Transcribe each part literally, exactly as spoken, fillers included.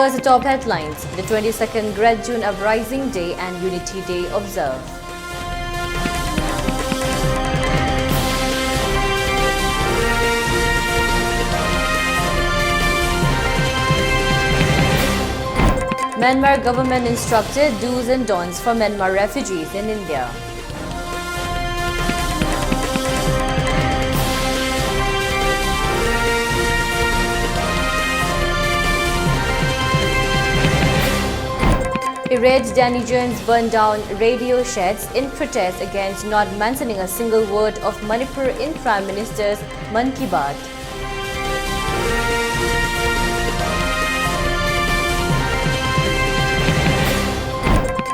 First, the top headlines. The twenty-second Great June Uprising Day and Unity Day observed. Myanmar government instructed do's and don'ts for Myanmar refugees in India. Irate denizens burned down radio sheds in protest against not mentioning a single word of Manipur in Prime Minister's Mann Ki Baat.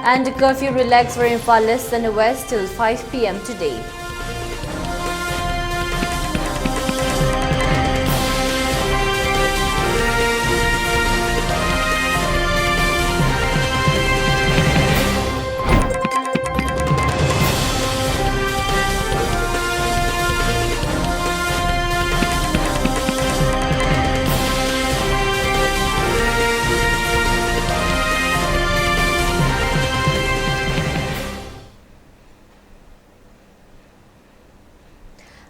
And curfew relaxed for Imphal East and West till five p m today.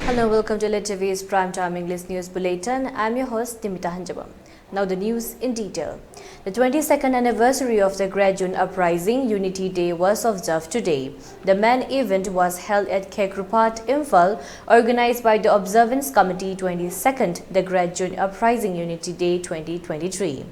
Hello, welcome to L T V's Prime Time English News Bulletin. I'm your host, Nimita Hanjabam. Now the news in detail. The twenty-second anniversary of the Great June Uprising, Unity Day, was observed today. The main event was held at Khekruphat, Imphal, organized by the Observance Committee twenty-second, the Great June Uprising Unity Day twenty twenty-three.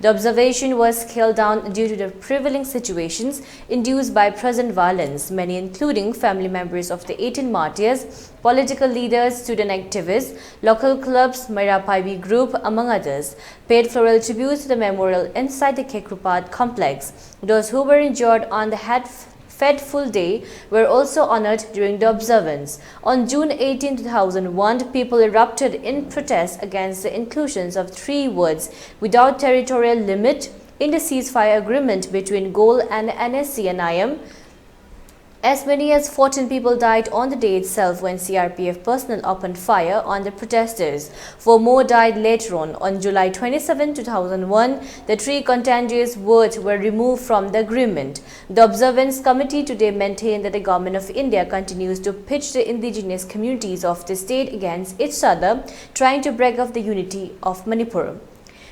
The observation was scaled down due to the prevailing situations induced by present violence, many including family members of the eighteen martyrs, political leaders, student activists, local clubs, Meira Paibi group, among others, paid floral tributes to the memorial inside the Khekruphat complex. Those who were injured on the head fateful day were also honored during the observance. On June eighteen, two thousand one, people erupted in protest against the inclusions of three words without territorial limit in the ceasefire agreement between Gol and N S C N I M. As many as fourteen people died on the day itself when C R P F personnel opened fire on the protesters. Four more died later on. On July twenty-seven, two thousand one, the three contentious words were removed from the agreement. The Observance Committee today maintained that the Government of India continues to pitch the indigenous communities of the state against each other, trying to break up the unity of Manipur.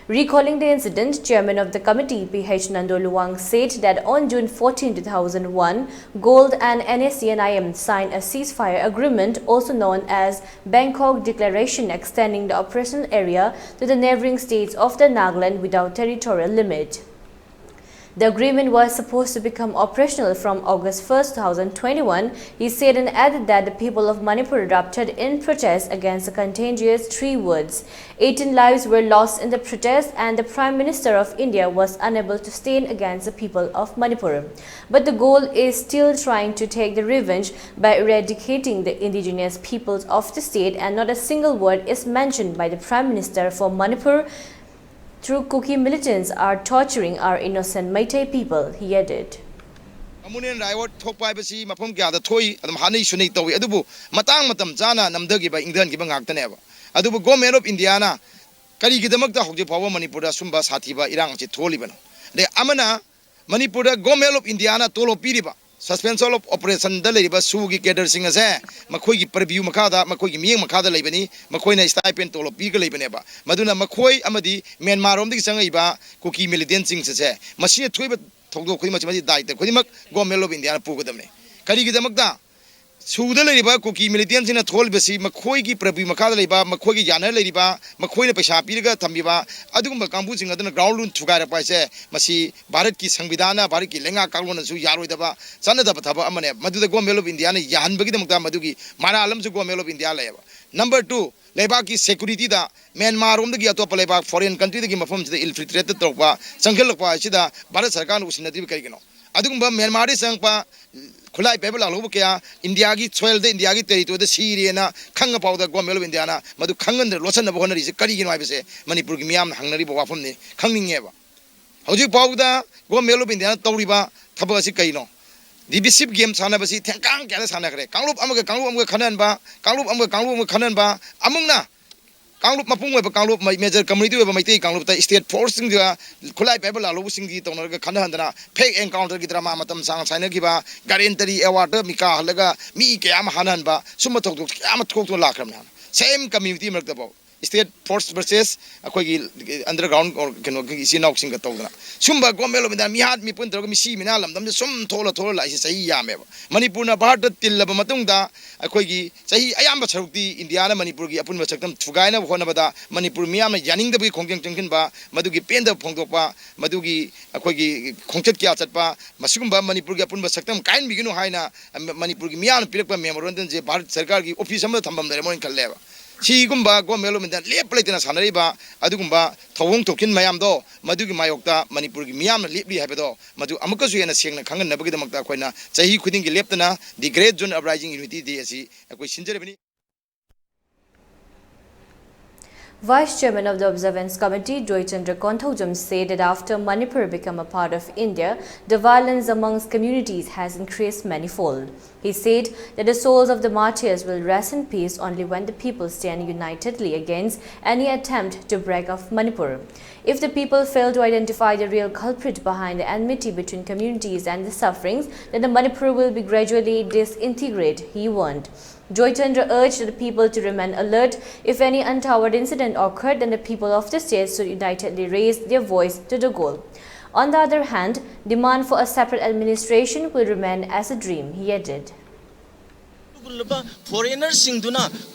Recalling the incident, chairman of the committee, P H Nando Luwang, said that on June fourteen, two thousand one, Gold and N S C N I M signed a ceasefire agreement, also known as Bangkok Declaration, extending the operational area to the neighboring states of the Nagaland without territorial limit. The agreement was supposed to become operational from August first, two thousand twenty-one, he said, and added that the people of Manipur erupted in protest against the contentious three words. Eighteen lives were lost in the protest, and the Prime Minister of India was unable to stand against the people of Manipur. But the goal is still trying to take the revenge by eradicating the indigenous peoples of the state, and not a single word is mentioned by the Prime Minister for Manipur through Kuki militants are torturing our innocent Meitei people, he added. Communal riot ꯊꯣꯛꯄ ꯍꯥꯏꯕꯁꯤ ꯃꯐꯝ ꯀꯌꯥꯗ ꯊꯣꯛꯏ, ꯑꯗꯨꯝ ꯍꯥꯠꯅꯩ ꯁꯨꯅꯩ ꯇꯧꯏ꯫ ꯑꯗꯨꯕꯨ ꯃꯇꯥꯡ ꯃꯇꯝ ꯆꯥꯅ ꯅꯝꯊꯈꯤꯕ, ꯏꯪꯊꯍꯟꯈꯤꯕ ꯉꯥꯛꯇꯅꯦꯕ꯫ ꯑꯗꯨꯕꯨ Government of Indiaꯅ ꯀꯔꯤꯒꯤꯗꯃꯛꯇ ꯍꯧꯖꯤꯛ ꯐꯥꯎꯕ ꯃꯅꯤꯄꯨꯔꯗ ꯁꯨꯝꯕ ꯁꯥꯊꯤꯕ ꯏꯔꯥꯡ ꯑꯁꯤ ꯊꯣꯛꯍꯜꯂꯤꯕꯅꯣ? ꯑꯗꯩ ꯑꯃꯅ ꯃꯅꯤꯄꯨꯔꯗ Government of Indiaꯅ ꯇꯣꯂꯣꯞ ꯄꯤꯔꯤꯕ, Suspension of Operationꯗ ꯂꯩꯔꯤꯕ ꯁꯨꯒꯤ cadreꯁꯤꯡ ꯑꯁꯦ ꯃꯈꯣꯏꯒꯤ purview ꯃꯈꯥꯗ, ꯃꯈꯣꯏꯒꯤ ꯃꯤꯠꯌꯦꯡ ꯃꯈꯥꯗ ꯂꯩꯕꯅꯤ꯫ ꯃꯈꯣꯏꯅ stipend ꯇꯣꯂꯣꯞ ꯄꯤꯔꯒ ꯂꯩꯕꯅꯦꯕ꯫ ꯃꯗꯨꯅ ꯃꯈꯣꯏ ꯑꯃꯗꯤ ꯃ꯭ꯌꯥꯟꯃꯥꯔꯔꯣꯝꯗꯒꯤ ꯆꯪꯉꯛꯏꯕ ꯀꯨꯀꯤ militantꯁꯤꯡ ꯑꯁꯦ, ꯃꯁꯤꯅ ꯊꯣꯛꯏꯕ ꯊꯧꯗꯣꯛ ꯈꯨꯗꯤꯡꯃꯛꯁꯤ ꯃꯁꯤ ꯗꯥꯏꯇ ꯈꯨꯗꯤꯡꯃꯛ Government of Indiaꯅ ꯄꯨꯒꯗꯕꯅꯤ꯫ ꯀꯔꯤꯒꯤꯗꯃꯛꯇ? ꯁꯨꯗ ꯂꯩꯔꯤꯕ ꯀꯨꯀꯤ militantꯁꯤꯡꯅ ꯊꯣꯛꯍꯜꯂꯤꯕꯁꯤ ꯃꯈꯣꯏꯒꯤ purview ꯃꯈꯥꯗ ꯂꯩꯕ, ꯃꯈꯣꯏꯒꯤ ꯌꯥꯅꯔ ꯂꯩꯔꯤꯕ, ꯃꯈꯣꯏꯅ ꯄꯩꯁꯥ ꯄꯤꯔꯒ ꯊꯝꯕꯤꯕ ꯑꯗꯨꯒꯨꯝꯕ ꯀꯥꯡꯕꯨꯁꯤꯡ ꯑꯗꯨꯅ ground rule ꯊꯨꯒꯥꯏꯔꯛꯄ ꯍꯥꯏꯁꯦ, ꯃꯁꯤ ꯚꯥꯔꯠꯀꯤ ꯁꯪꯕꯤꯙꯥꯟꯅ, ꯚꯥꯔꯠꯀꯤ ꯂꯩꯉꯥꯛ ꯀꯥꯡꯂꯣꯟꯅꯁꯨ ꯌꯥꯔꯣꯏꯗꯕ, ꯆꯠꯅꯗꯕ ꯊꯕꯛ ꯑꯃꯅꯦ꯫ ꯃꯗꯨꯗ Government of Indiaꯅ ꯌꯥꯍꯟꯕꯒꯤꯗꯃꯛꯇ ꯃꯗꯨꯒꯤ ꯃꯔꯥꯜ ꯑꯃꯁꯨ Government of India ꯂꯩꯌꯦꯕ꯫ Number two, ꯂꯩꯕꯥꯛꯀꯤ securityꯗ ꯃ꯭ꯌꯥꯟꯃꯥꯔꯔꯣꯝꯗꯒꯤ ꯑꯇꯣꯞꯄ ꯂꯩꯕꯥꯛ, foreign countryꯗꯒꯤ ꯃꯐꯝꯁꯤꯗ infiltrate ꯇꯧꯔꯛꯄ, ꯆꯪꯁꯤꯜꯂꯛꯄ ꯍꯥꯏꯁꯤꯗ ꯚꯥꯔꯠ ꯁꯔꯀꯥꯔꯅ ꯎꯁꯤꯟꯅꯗ꯭ꯔꯤꯕ ꯀꯔꯤꯒꯤꯅꯣ? ꯑꯗꯨꯒꯨꯝꯕ ꯃ꯭ꯌꯥꯟꯃꯥꯔꯗꯒꯤ ꯆꯪꯉꯛꯄ ꯈꯨꯠꯂꯥꯏ ꯄꯥꯏꯕ ꯂꯥꯛꯍꯧꯕ ꯀꯌꯥ ꯏꯟꯗꯤꯌꯥꯒꯤ soilꯗ, ꯏꯟꯗꯤꯌꯥꯒꯤ territoryꯗ ꯁꯤꯔꯦꯅ ꯈꯪꯉ ꯐꯥꯎꯗ Government of Indiaꯅ ꯃꯗꯨ ꯈꯪꯍꯟꯗꯅ ꯂꯣꯠꯁꯤꯟꯅꯕ ꯍꯣꯠꯅꯔꯤꯁꯦ ꯀꯔꯤꯒꯤꯅꯣ ꯍꯥꯏꯕꯁꯦ ꯃꯅꯤꯄꯨꯔꯒꯤ ꯃꯤꯌꯥꯝꯅ ꯍꯪꯅꯔꯤꯕ ꯋꯥꯐꯝꯅꯤ, ꯈꯪꯅꯤꯡꯉꯦꯕ꯫ ꯍꯧꯖꯤꯛ ꯐꯥꯎꯕꯗ Government of Indiaꯅ ꯇꯧꯔꯤꯕ ꯊꯕꯛ ꯑꯁꯤ ꯀꯩꯅꯣ? ꯗꯤꯚꯤꯖꯤꯚ ꯒꯦꯝ ꯁꯥꯟꯅꯕꯁꯤ ꯊꯦꯡꯀꯥꯡ ꯀꯌꯥꯗ ꯁꯥꯟꯅꯈ꯭ꯔꯦ꯫ ꯀꯥꯡꯂꯨꯞ ꯑꯃꯒ ꯀꯥꯡꯂꯨꯞ ꯑꯃꯒ ꯈꯟꯅꯍꯟꯕ, ꯀꯥꯡꯂꯨꯞ ꯑꯃꯒ ꯀꯥꯡꯂꯨꯞ ꯑꯃꯒ ꯈꯟꯅꯍꯟꯕ, ꯑꯃꯨꯛꯅ ꯀꯥꯡꯂꯨꯞ ꯃꯄꯨꯡ ꯑꯣꯏꯕ ꯀꯥꯡꯂꯨꯞ, ꯃꯦꯖꯔ ꯀꯝꯃ꯭ꯌꯨꯅꯤꯇꯤ ꯑꯣꯏꯕ ꯃꯩꯇꯩ ꯀꯥꯡꯂꯨꯞꯇ ꯁ꯭ꯇꯦꯠ ꯐꯣꯔꯁꯁꯤꯡꯒ ꯈꯨꯠꯂꯥꯏ ꯄꯥꯏꯕ ꯂꯥꯜꯍꯧꯕꯁꯤꯡꯒꯤ ꯇꯧꯅꯔꯒ ꯈꯟꯅꯍꯟꯗꯅ ꯐꯦꯛ ꯑꯦꯟꯀꯥꯎꯟꯇꯔꯒꯤ ꯗ꯭ꯔꯃꯥ ꯃꯇꯝ ꯁꯥꯡꯅ ꯁꯥꯟꯅꯈꯤꯕ, ꯒꯥꯔꯦꯟꯇꯔꯤ ꯑꯦꯋꯥꯔꯗ ꯃꯤꯀꯥ ꯍꯜꯂꯒ ꯃꯤ ꯀꯌꯥ ꯑꯃ ꯍꯥꯠꯅꯍꯟꯕ, ꯁꯨꯝꯕ ꯊꯧꯗꯣꯛ ꯀꯌꯥ ꯑꯃ ꯊꯣꯛꯇꯨꯅ ꯂꯥꯛꯈ꯭ꯔꯕꯅꯦ꯫ ꯁꯦꯝ ꯀꯝꯃ꯭ꯌꯨꯅꯤꯇꯤ ꯃꯔꯛꯇꯐꯥꯎ ꯁ꯭ꯇꯦꯠ ꯐꯣꯔꯁ ꯚꯔꯁꯦꯁ ꯑꯩꯈꯣꯏꯒꯤ ꯑꯟꯗꯔꯒ꯭ꯔꯥꯎꯟ ꯑꯣꯔ ꯀꯩꯅꯣꯒꯤ ꯏꯆꯤꯟ ꯏꯅꯥꯎꯁꯤꯡꯒ ꯇꯧꯗꯅ ꯁꯨꯝꯕ ꯒꯣꯃꯦꯟ ꯑꯣꯐ ꯏꯟꯗꯤꯌꯥ ꯃꯤꯍꯥꯠ ꯃꯤꯄꯨꯟ ꯇꯧꯔꯒ ꯃꯤꯁꯤ ꯃꯤꯅꯥ ꯂꯝꯗꯝꯁꯦ ꯁꯨꯝ ꯊꯣꯛꯂ ꯊꯣꯛꯂ ꯂꯥꯛꯏꯁꯦ ꯆꯍꯤ ꯌꯥꯝꯃꯦꯕ꯫ ꯃꯅꯤꯄꯨꯔꯅ ꯚꯥꯔꯠꯇ ꯇꯤꯜꯂꯕ ꯃꯇꯨꯡꯗ ꯑꯩꯈꯣꯏꯒꯤ ꯆꯍꯤ ꯑꯌꯥꯝꯕ ꯁꯔꯨꯛꯇꯤ ꯏꯟꯗꯤꯌꯥꯅ ꯃꯅꯤꯄꯨꯔꯒꯤ ꯑꯄꯨꯟꯕ ꯁꯛꯇꯝ ꯊꯨꯒꯥꯏꯅꯕ ꯍꯣꯠꯅꯕꯗ ꯃꯅꯤꯄꯨꯔ ꯃꯤꯌꯥꯝꯅ ꯌꯥꯅꯤꯡꯗꯕꯒꯤ ꯈꯣꯡꯖꯪ ꯆꯪꯁꯤꯟꯕ, ꯃꯗꯨꯒꯤ ꯄꯦꯟꯗꯕ ꯐꯣꯡꯗꯣꯛꯄ, ꯃꯗꯨꯒꯤ ꯑꯩꯈꯣꯏꯒꯤ ꯈꯣꯡꯆꯠ ꯀꯌꯥ ꯆꯠꯄ, ꯃꯁꯤꯒꯨꯝꯕ ꯃꯅꯤꯄꯨꯔꯒꯤ ꯑꯄꯨꯟꯕ ꯁꯛꯇꯝ ꯀꯥꯏꯍꯟꯕꯤꯒꯅꯨ ꯍꯥꯏꯅ ꯃꯅꯤꯄꯨꯔꯒꯤ ꯃꯤꯌꯥꯝꯅ ꯄꯤꯔꯛꯄ ꯃꯦꯃꯣꯔꯦꯟꯗꯝꯁꯦ ꯚꯥꯔꯠ ꯁꯔꯀꯥꯔꯒꯤ ꯑꯣꯐꯤꯁ ꯑꯃꯗ ꯊꯝꯐꯝ ꯂꯩꯔꯝꯃꯣꯏꯅ ꯈꯜꯂꯦꯕ꯫ ꯁꯤꯒꯨꯝꯕ ꯒꯣꯃꯦꯟ ꯑꯣꯐ ꯏꯟꯗꯤꯌꯥ ꯂꯦꯞꯄ ꯂꯩꯇꯅ ꯁꯥꯟꯅꯔꯤꯕ ꯑꯗꯨꯒꯨꯝꯕ ꯊꯧꯑꯣꯡ ꯊꯣꯛꯆꯤꯟ ꯃꯌꯥꯝꯗꯣ, ꯃꯗꯨꯒꯤ ꯃꯥꯌꯣꯛꯇ ꯃꯅꯤꯄꯨꯔꯒꯤ ꯃꯤꯌꯥꯝꯅ ꯂꯦꯞꯂꯤ ꯍꯥꯏꯕꯗꯣ, ꯃꯗꯨ ꯑꯃꯨꯛꯀꯁꯨ ꯍꯦꯟꯅ ꯁꯦꯡꯅ ꯈꯪꯍꯟꯅꯕꯒꯤꯗꯃꯛꯇ ꯑꯩꯈꯣꯏꯅ ꯆꯍꯤ ꯈꯨꯗꯤꯡꯒꯤ ꯂꯦꯞꯇꯅ The Great Zone Uprising Unity Day ꯑꯁꯤ ꯑꯩꯈꯣꯏ ꯁꯤꯟꯖꯔꯤꯕꯅꯤ꯫ Vice Chairman of the Observance Committee, Joychandra Konthoujam, said that after Manipur became a part of India, the violence amongst communities has increased manifold. He said that the souls of the martyrs will rest in peace only when the people stand unitedly against any attempt to break up Manipur. If the people fail to identify the real culprit behind the enmity between communities and the sufferings, then the Manipur will be gradually disintegrated, he warned. Joychandra urged the people to remain alert. If any untoward incident occurred, then the people of the state should unitedly raise their voice to the goal. On the other hand, demand for a separate administration will remain as a dream, he added. ꯐꯣꯔꯦꯅꯔꯁꯤꯡꯗꯨꯅ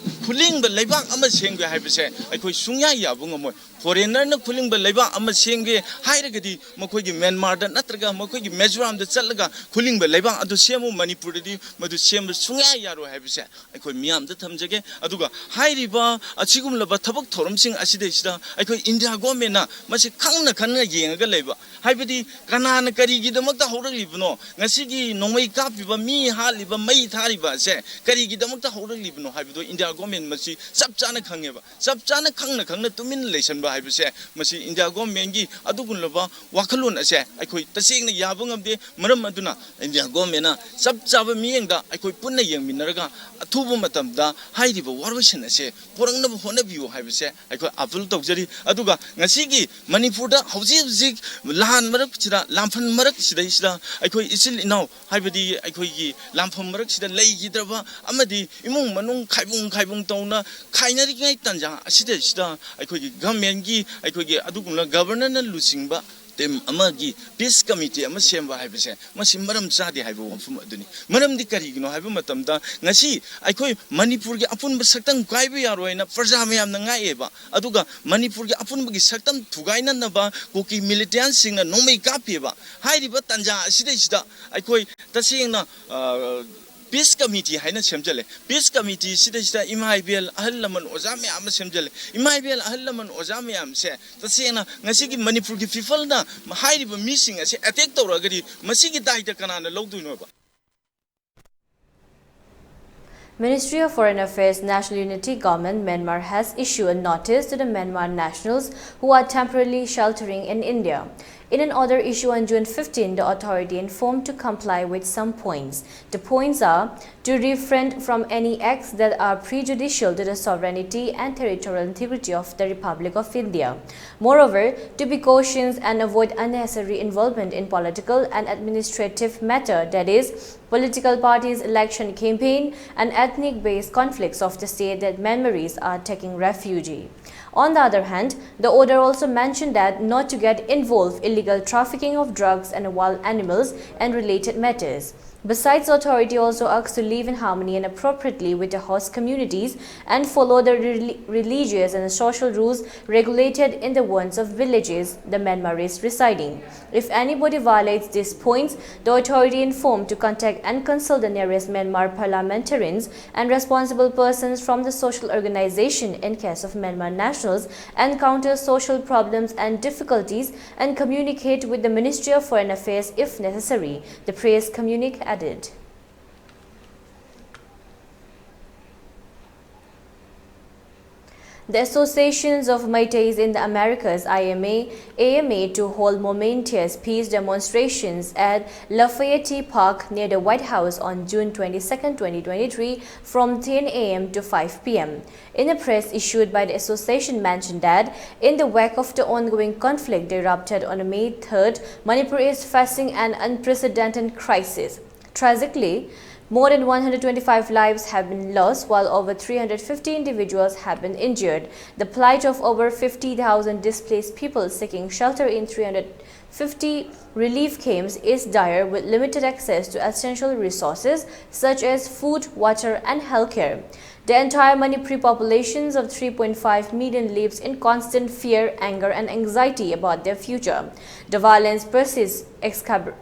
ꯈꯨꯂꯤꯡꯕ ꯂꯩꯕꯥꯛ ꯑꯃ ꯁꯦꯝꯒꯦ ꯍꯥꯏꯕꯁꯦ ꯑꯩꯈꯣꯏ ꯁꯨꯡꯌꯥ ꯌꯥꯕ ꯉꯝꯃꯣꯏ꯫ ꯐꯣꯔꯦꯅꯔꯅ ꯈꯨꯂꯤꯡꯕ ꯂꯩꯕꯥꯛ ꯑꯃ ꯁꯦꯝꯒꯦ ꯍꯥꯏꯔꯒꯗꯤ ꯃꯈꯣꯏꯒꯤ ꯃ꯭ꯌꯥꯟꯃꯥꯔꯗ ꯅꯠꯇ꯭ꯔꯒ ꯃꯈꯣꯏꯒꯤ ꯃꯤꯖꯣꯔꯥꯝꯗ ꯆꯠꯂꯒ ꯈꯨꯂꯤꯡꯕ ꯂꯩꯕꯥꯛ ꯑꯗꯨ ꯁꯦꯝꯃꯨ, ꯃꯅꯤꯄꯨꯔꯗꯗꯤ ꯃꯗꯨ ꯁꯦꯝꯕ ꯁꯨꯡꯌꯥ ꯌꯥꯔꯣꯏ ꯍꯥꯏꯕꯁꯦ ꯑꯩꯈꯣꯏ ꯃꯤꯌꯥꯝꯗ ꯊꯝꯖꯒꯦ꯫ ꯑꯗꯨꯒ ꯍꯥꯏꯔꯤꯕ ꯑꯁꯤꯒꯨꯝꯂꯕ ꯊꯕꯛ ꯊꯧꯔꯝꯁꯤꯡ ꯑꯁꯤꯗꯩꯁꯤꯗ ꯑꯩꯈꯣꯏ ꯏꯟꯗꯤꯌꯥ ꯒꯣꯔꯃꯦꯟꯅ ꯃꯁꯤ ꯈꯪꯅ ꯈꯪꯅ ꯌꯦꯡꯉꯒ ꯂꯩꯕ, ꯍꯥꯏꯕꯗꯤ ꯀꯅꯥꯅ ꯀꯔꯤꯒꯤꯗꯃꯛꯇ ꯍꯧꯔꯛꯂꯤꯕꯅꯣ? ꯉꯁꯤꯒꯤ ꯅꯣꯡꯃꯩ ꯀꯥꯞꯄꯤꯕ, ꯃꯤ ꯍꯥꯠꯂꯤꯕ, ꯃꯩ ꯊꯥꯔꯤꯕ ꯑꯁꯦ ꯀꯔꯤꯒꯤꯗꯃꯛꯇ ꯍꯧꯔꯛꯂꯤꯕꯅꯣ ꯍꯥꯏꯕꯗꯣ ꯏꯟꯗꯤꯌꯥ ꯒꯣꯔꯃꯦꯟ ꯃꯁꯤ ꯆꯞ ꯆꯥꯅ ꯈꯪꯉꯦꯕ꯫ ꯆꯞ ꯆꯥꯅ ꯈꯪꯅ ꯈꯪꯅ ꯇꯨꯃꯤꯟꯅ ꯂꯩꯁꯟꯕ ꯍꯥꯏꯕꯁꯦ, ꯃꯁꯤ ꯏꯟꯗꯤꯌꯥ ꯒꯣꯔꯃꯦꯟꯒꯤ ꯑꯗꯨꯒꯨꯝꯂꯕ ꯋꯥꯈꯜꯂꯣꯟ ꯑꯁꯦ ꯑꯩꯈꯣꯏ ꯇꯁꯦꯡꯅ ꯌꯥꯕ ꯉꯝꯗꯦ꯫ ꯃꯔꯝ ꯑꯗꯨꯅ ꯏꯟꯗꯤꯌꯥ ꯒꯣꯔꯃꯦꯟꯅ ꯆꯞ ꯆꯥꯕ ꯃꯤꯠꯌꯦꯡꯗ ꯑꯩꯈꯣꯏ ꯄꯨꯟꯅ ꯌꯦꯡꯃꯤꯟꯅꯔꯒ ꯑꯊꯨꯕ ꯃꯇꯝꯗ ꯍꯥꯏꯔꯤꯕ ꯋꯥꯔꯣꯏꯁꯤꯟ ꯑꯁꯦ ꯄꯨꯔꯛꯅꯕ ꯍꯣꯠꯅꯕꯤꯌꯨ ꯍꯥꯏꯕꯁꯦ ꯑꯩꯈꯣꯏ ꯑꯥꯄꯤꯜ ꯇꯧꯖꯔꯤ꯫ ꯑꯗꯨꯒ ꯉꯁꯤꯒꯤ ꯃꯅꯤꯄꯨꯔꯗ ꯍꯧꯖꯤꯛ ꯍꯧꯖꯤꯛ ꯂꯥꯟ ꯃꯔꯛꯁꯤꯗ, ꯂꯥꯟꯐꯝ ꯃꯔꯛꯁꯤꯗꯩꯁꯤꯗ ꯑꯩꯈꯣꯏ ꯏꯆꯤꯜ ꯏꯅꯥꯎ, ꯍꯥꯏꯕꯗꯤ ꯑꯩꯈꯣꯏꯒꯤ ꯂꯥꯟꯐꯝ ꯃꯔꯛꯁꯤꯗ ꯂꯩꯈꯤꯗ꯭ꯔꯕ ꯑꯃꯗꯤ ꯏꯃꯨꯡ ꯃꯅꯨꯡ ꯈꯥꯏꯕꯨꯡ ꯈꯥꯏꯕꯨꯡ ꯇꯧꯅ ꯈꯥꯏꯅꯔꯤꯉꯩ ꯇꯥꯟꯖꯥ ꯑꯁꯤꯗꯩꯁꯤꯗ ꯑꯩꯈꯣꯏꯒꯤ ꯒꯚꯔꯟꯃꯦꯟꯒꯤ, ꯑꯩꯈꯣꯏꯒꯤ ꯑꯗꯨꯒꯨꯝꯂꯕ ꯒꯚꯔꯅꯔꯅ ꯂꯨꯆꯤꯡꯕ ꯇꯤꯝ ꯑꯃꯒꯤ, ꯄꯤꯁ ꯀꯃꯤꯇꯤ ꯑꯃ ꯁꯦꯝꯕ ꯍꯥꯏꯕꯁꯦ, ꯃꯁꯤ ꯃꯔꯝ ꯆꯥꯗꯦ ꯍꯥꯏꯕ ꯋꯥꯐꯝ ꯑꯗꯨꯅꯤ꯫ ꯃꯔꯝꯗꯤ ꯀꯔꯤꯒꯤꯅꯣ ꯍꯥꯏꯕ ꯃꯇꯝꯗ, ꯉꯁꯤ ꯑꯩꯈꯣꯏ ꯃꯅꯤꯄꯨꯔꯒꯤ ꯑꯄꯨꯟꯕ ꯁꯛꯇꯝ ꯀꯥꯏꯕ ꯌꯥꯔꯣꯏꯅ ꯄ꯭ꯔꯖꯥ ꯃꯌꯥꯝꯅ ꯉꯥꯛꯑꯦꯕ꯫ ꯑꯗꯨꯒ ꯃꯅꯤꯄꯨꯔꯒꯤ ꯑꯄꯨꯟꯕꯒꯤ ꯁꯛꯇꯝ ꯊꯨꯒꯥꯏꯅꯅꯕ ꯀꯨꯀꯤ ꯃꯤꯂꯤꯇꯦꯟꯁꯤꯡꯅ ꯅꯣꯡꯃꯩ ꯀꯥꯞꯄꯤꯕ꯫ ꯍꯥꯏꯔꯤꯕ ꯇꯥꯟꯖꯥ ꯑꯁꯤꯗꯩꯁꯤꯗ ꯑꯩꯈꯣꯏ ꯇꯁꯦꯡꯅ, ꯑ, ꯄꯤꯁ ꯀꯃꯤꯇꯤ ꯍꯥꯏꯅ ꯁꯦꯝꯖꯜꯂꯦ꯫ ꯄꯤꯁ ꯀꯃꯤꯇꯤ ꯁꯤꯗꯩꯁꯤꯗ ꯏꯃꯥ ꯏꯕꯦꯜ, ꯑꯍꯜ ꯂꯃꯟ, ꯑꯣꯖꯥ ꯃꯌꯥꯝ ꯑꯃ ꯁꯦꯝꯖꯜꯂꯦ꯫ ꯏꯃꯥ ꯏꯕꯦꯜ, ꯑꯍꯜ ꯂꯃꯟ, ꯑꯣꯖꯥ ꯃꯌꯥꯝꯁꯦ ꯇꯁꯦꯡꯅ ꯉꯁꯤꯒꯤ ꯃꯅꯤꯄꯨꯔꯒꯤ ꯄꯤꯄꯜꯅ ꯍꯥꯏꯔꯤꯕ ꯃꯤꯁꯤꯡ ꯑꯁꯦ ꯑꯦꯇꯦꯛ ꯇꯧꯔꯛꯑꯒꯗꯤ ꯃꯁꯤꯒꯤ ꯗꯥꯏꯇ ꯀꯅꯥꯅ ꯂꯧꯗꯣꯏꯅꯣꯕ? Ministry of Foreign Affairs National Unity Government Myanmar has issued a notice to the Myanmar nationals who are temporarily sheltering in India. In an order issued on June fifteen, the authority informed to comply with some points. The points are to refrain from any acts that are prejudicial to the sovereignty and territorial integrity of the Republic of India. Moreover, to be cautious and avoid unnecessary involvement in political and administrative matter, that is, political parties, election campaign, and ethnic-based conflicts of the state that Myanmaris are taking refuge. On the other hand, the order also mentioned that not to get involved illegal trafficking of drugs and wild animals and related matters. Besides, the authority also asks to live in harmony and appropriately with the host communities and follow the reli-, religious and social rules regulated in the ones of villages the Myanmar is residing. If anybody violates these points, the authority informed to contact and consult the nearest Myanmar parliamentarians and responsible persons from the social organization in case of Myanmar nationals encounter social problems and difficulties and communicate with the Ministry of Foreign Affairs if necessary, the press communique added. The Associations of Meiteis in the Americas, I M A, A M A, to hold momentous peace demonstrations at Lafayette Park near the White House on June twenty-second, twenty twenty-three, from ten a m to five p m. In a press issued by the association mentioned that in the wake of the ongoing conflict erupted on May third, Manipur is facing an unprecedented crisis. Tragically, more than one hundred twenty-five lives have been lost, while over three hundred fifty individuals have been injured. The plight of over fifty thousand displaced people seeking shelter in three hundred fifty relief camps is dire, with limited access to essential resources such as food, water, and healthcare. The entire Manipuri populations of three point five million lives in constant fear, anger, and anxiety about their future. The violence persists, excab-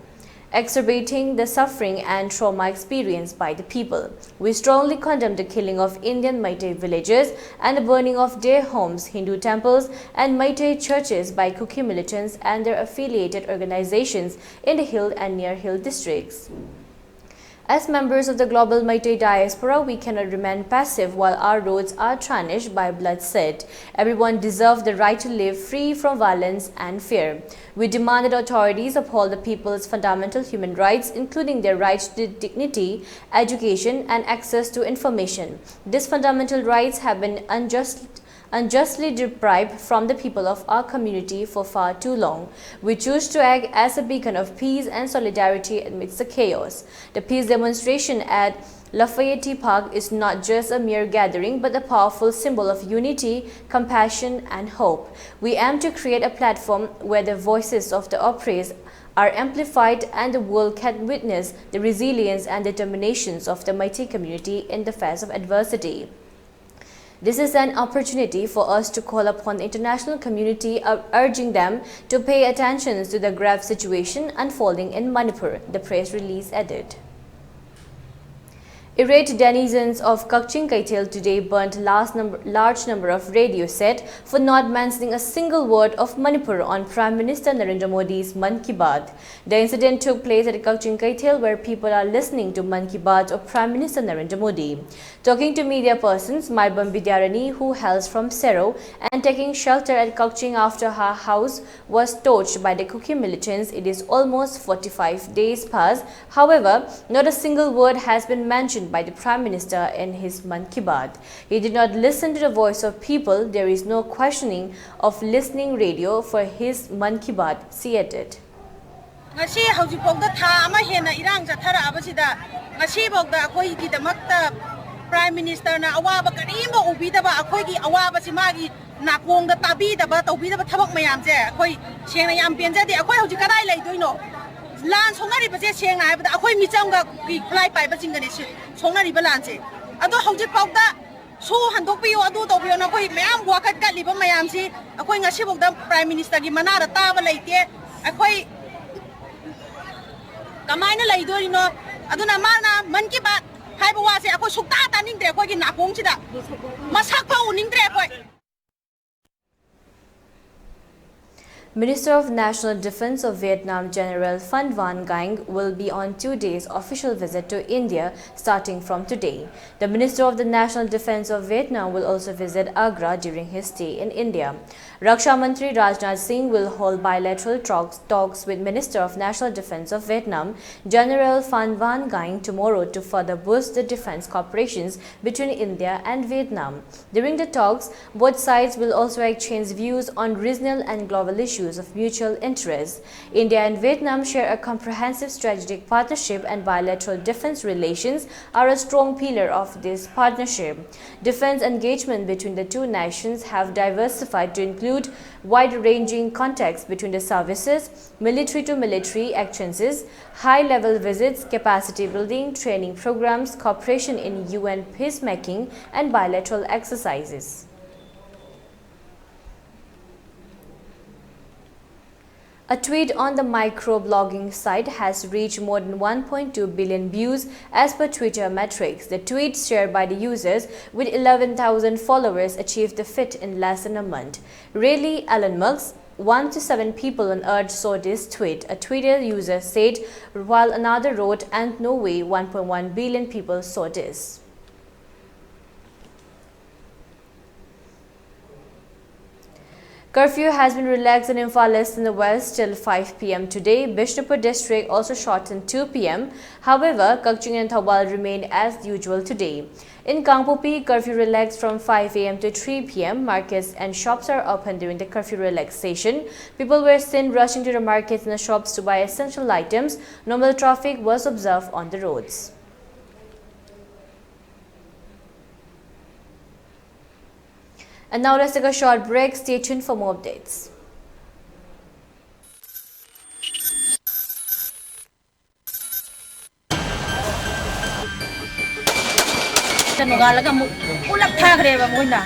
exacerbating the suffering and trauma experienced by the people. We strongly condemn the killing of Indian Meitei villagers and the burning of their homes, Hindu temples, and Meitei churches by Kuki militants and their affiliated organizations in the hill and near hill districts. As members of the global Meitei diaspora, we cannot remain passive while our roads are tarnished by bloodshed. Everyone deserves the right to live free from violence and fear. We demand that authorities uphold the people's fundamental human rights, including their right to dignity, education, and access to information. These fundamental rights have been unjust, unjustly deprived from the people of our community for far too long. We choose to act as a beacon of peace and solidarity amidst the chaos. The peace demonstration at Lafayette Park is not just a mere gathering, but a powerful symbol of unity, compassion, and hope. We aim to create a platform where the voices of the oppressed are amplified and the world can witness the resilience and determinations of the Meitei community in the face of adversity. This is an opportunity for us to call upon the international community, uh, urging them to pay attention to the grave situation unfolding in Manipur, the press release added. Irate denizens of Kakching Keithel today burnt last number, large number of radio set for not mentioning a single word of Manipur on Prime Minister Narendra Modi's Mann Ki Baat. The incident took place at Kakching Keithel, where people are listening to Mann Ki Baat of Prime Minister Narendra Modi. Talking to media persons, Maibam Bidyarani, who hails from Sero and taking shelter at Kakching after her house was torched by the Kuki militants, it is almost forty-five days past. However, not a single word has been mentioned by the Prime Minister in his Mann Ki Baat. He did not listen to the voice of people. There is no questioning of listening radio for his Mann Ki Baat, she added. ꯉꯁꯤ ꯍꯧꯖꯤꯛꯐꯥꯎꯗ ꯊꯥ ꯑꯃ ꯍꯦꯟꯅ ꯏꯔꯥꯡ ꯆꯠꯊꯔꯛꯑꯕꯁꯤꯗ, ꯉꯁꯤꯐꯥꯎꯗ ꯑꯩꯈꯣꯏꯒꯤꯗꯃꯛꯇ Prime Minister ꯅ ꯑꯋꯥꯕ ꯀꯔꯤꯝꯕ ꯎꯕꯤꯗꯕ, ꯑꯩꯈꯣꯏꯒꯤ ꯑꯋꯥꯕꯁꯤ ꯃꯥꯒꯤ ꯅꯥꯀꯣꯡꯗ ꯇꯥꯕꯤꯗꯕ, ꯇꯧꯕꯤꯗꯕ ꯊꯕꯛ ꯃꯌꯥꯝꯁꯦ ꯑꯩꯈꯣꯏ ꯁꯦꯡꯅ ꯌꯥꯝ ꯄꯦꯟꯖꯗꯦ꯫ ꯑꯩꯈꯣꯏ ꯍꯧꯖꯤꯛ ꯀꯗꯥꯏ ꯂꯩꯗꯣꯏꯅꯣ? ꯂꯥꯟ ꯁꯣꯛꯅꯔꯤꯕꯁꯦ ꯁꯦꯡꯅ ꯍꯥꯏꯕꯗ ꯑꯩꯈꯣꯏ ꯃꯤꯆꯝꯒ ꯈꯨꯠꯂꯥꯏ ꯄꯥꯏꯕꯁꯤꯡꯒꯅꯤ ꯁꯤ ꯁꯣꯛꯅꯔꯤꯕ ꯂꯥꯟꯁꯦ꯫ ꯑꯗꯣ ꯍꯧꯖꯤꯛꯐꯥꯎꯗ ꯁꯨ ꯍꯟꯗꯣꯛꯄꯤꯌꯨ, ꯑꯗꯨ ꯇꯧꯕꯤꯌꯨꯅ ꯑꯩꯈꯣꯏ ꯃꯌꯥꯝ ꯋꯥꯀꯠ ꯀꯠꯂꯤꯕ ꯃꯌꯥꯝꯁꯤ ꯑꯩꯈꯣꯏ ꯉꯁꯤꯐꯥꯎꯗ Prime Minister ꯒꯤ ꯃꯅꯥꯗ ꯇꯥꯕ ꯂꯩꯇꯦ꯫ ꯑꯩꯈꯣꯏ ꯀꯃꯥꯏꯅ ꯂꯩꯗꯣꯔꯤꯅꯣ? ꯑꯗꯨꯅ ꯃꯥꯅ Mann Ki Baat ꯍꯥꯏꯕ ꯋꯥꯁꯦ ꯑꯩꯈꯣꯏ ꯁꯨꯛꯇꯥ ꯇꯥꯅꯤꯡꯗ꯭ꯔꯦ꯫ ꯑꯩꯈꯣꯏꯒꯤ ꯅꯥꯀꯣꯡꯁꯤꯗ ꯃꯁꯛ ꯐꯥꯎ ꯎꯅꯤꯡꯗ꯭ꯔꯦ ꯑꯩꯈꯣꯏ꯫ Minister of National Defense of Vietnam General Pham Van Gainh will be on two days official visit to India starting from today. The Minister of the National Defense of Vietnam will also visit Agra during his stay in India. Raksha Mantri Rajnath Singh will hold bilateral talks, talks with Minister of National Defense of Vietnam General Pham Van Gainh tomorrow to further boost the defense cooperations between India and Vietnam. During the talks, both sides will also exchange views on regional and global issues of mutual interest. India and Vietnam share a comprehensive strategic partnership, and bilateral defense relations are a strong pillar of this partnership. Defense engagement between the two nations have diversified to include wide-ranging contacts between the services, military-to-military exchanges, high-level visits, capacity building, training programs, cooperation in U N peacemaking, and bilateral exercises. A tweet on the microblogging site has reached more than one point two billion views as per Twitter metrics. The tweet, shared by the users with eleven thousand followers, achieved the feat in less than a month. Really, Elon Musk? One to seven people on earth saw this tweet, a Twitter user said, while another wrote, "And no way, one point one billion people saw this." Curfew has been relaxed in Imphal East and the West till five p m today. Bishnupur district also shortened two p m. However, Kakching and Thoubal remain as usual today. In Kangpokpi, curfew relaxed from five a m to three p m. Markets and shops are open during the curfew relaxation. People were seen rushing to the markets and the shops to buy essential items. Normal traffic was observed on the roads. And now let's take a short break. Stay tuned for more updates. ꯅꯣꯡꯉꯥꯜꯂꯒ ꯑꯃꯨꯛ ꯄꯨꯂꯞ ꯊꯥꯈ꯭ꯔꯦꯕ ꯃꯣꯏꯅ꯫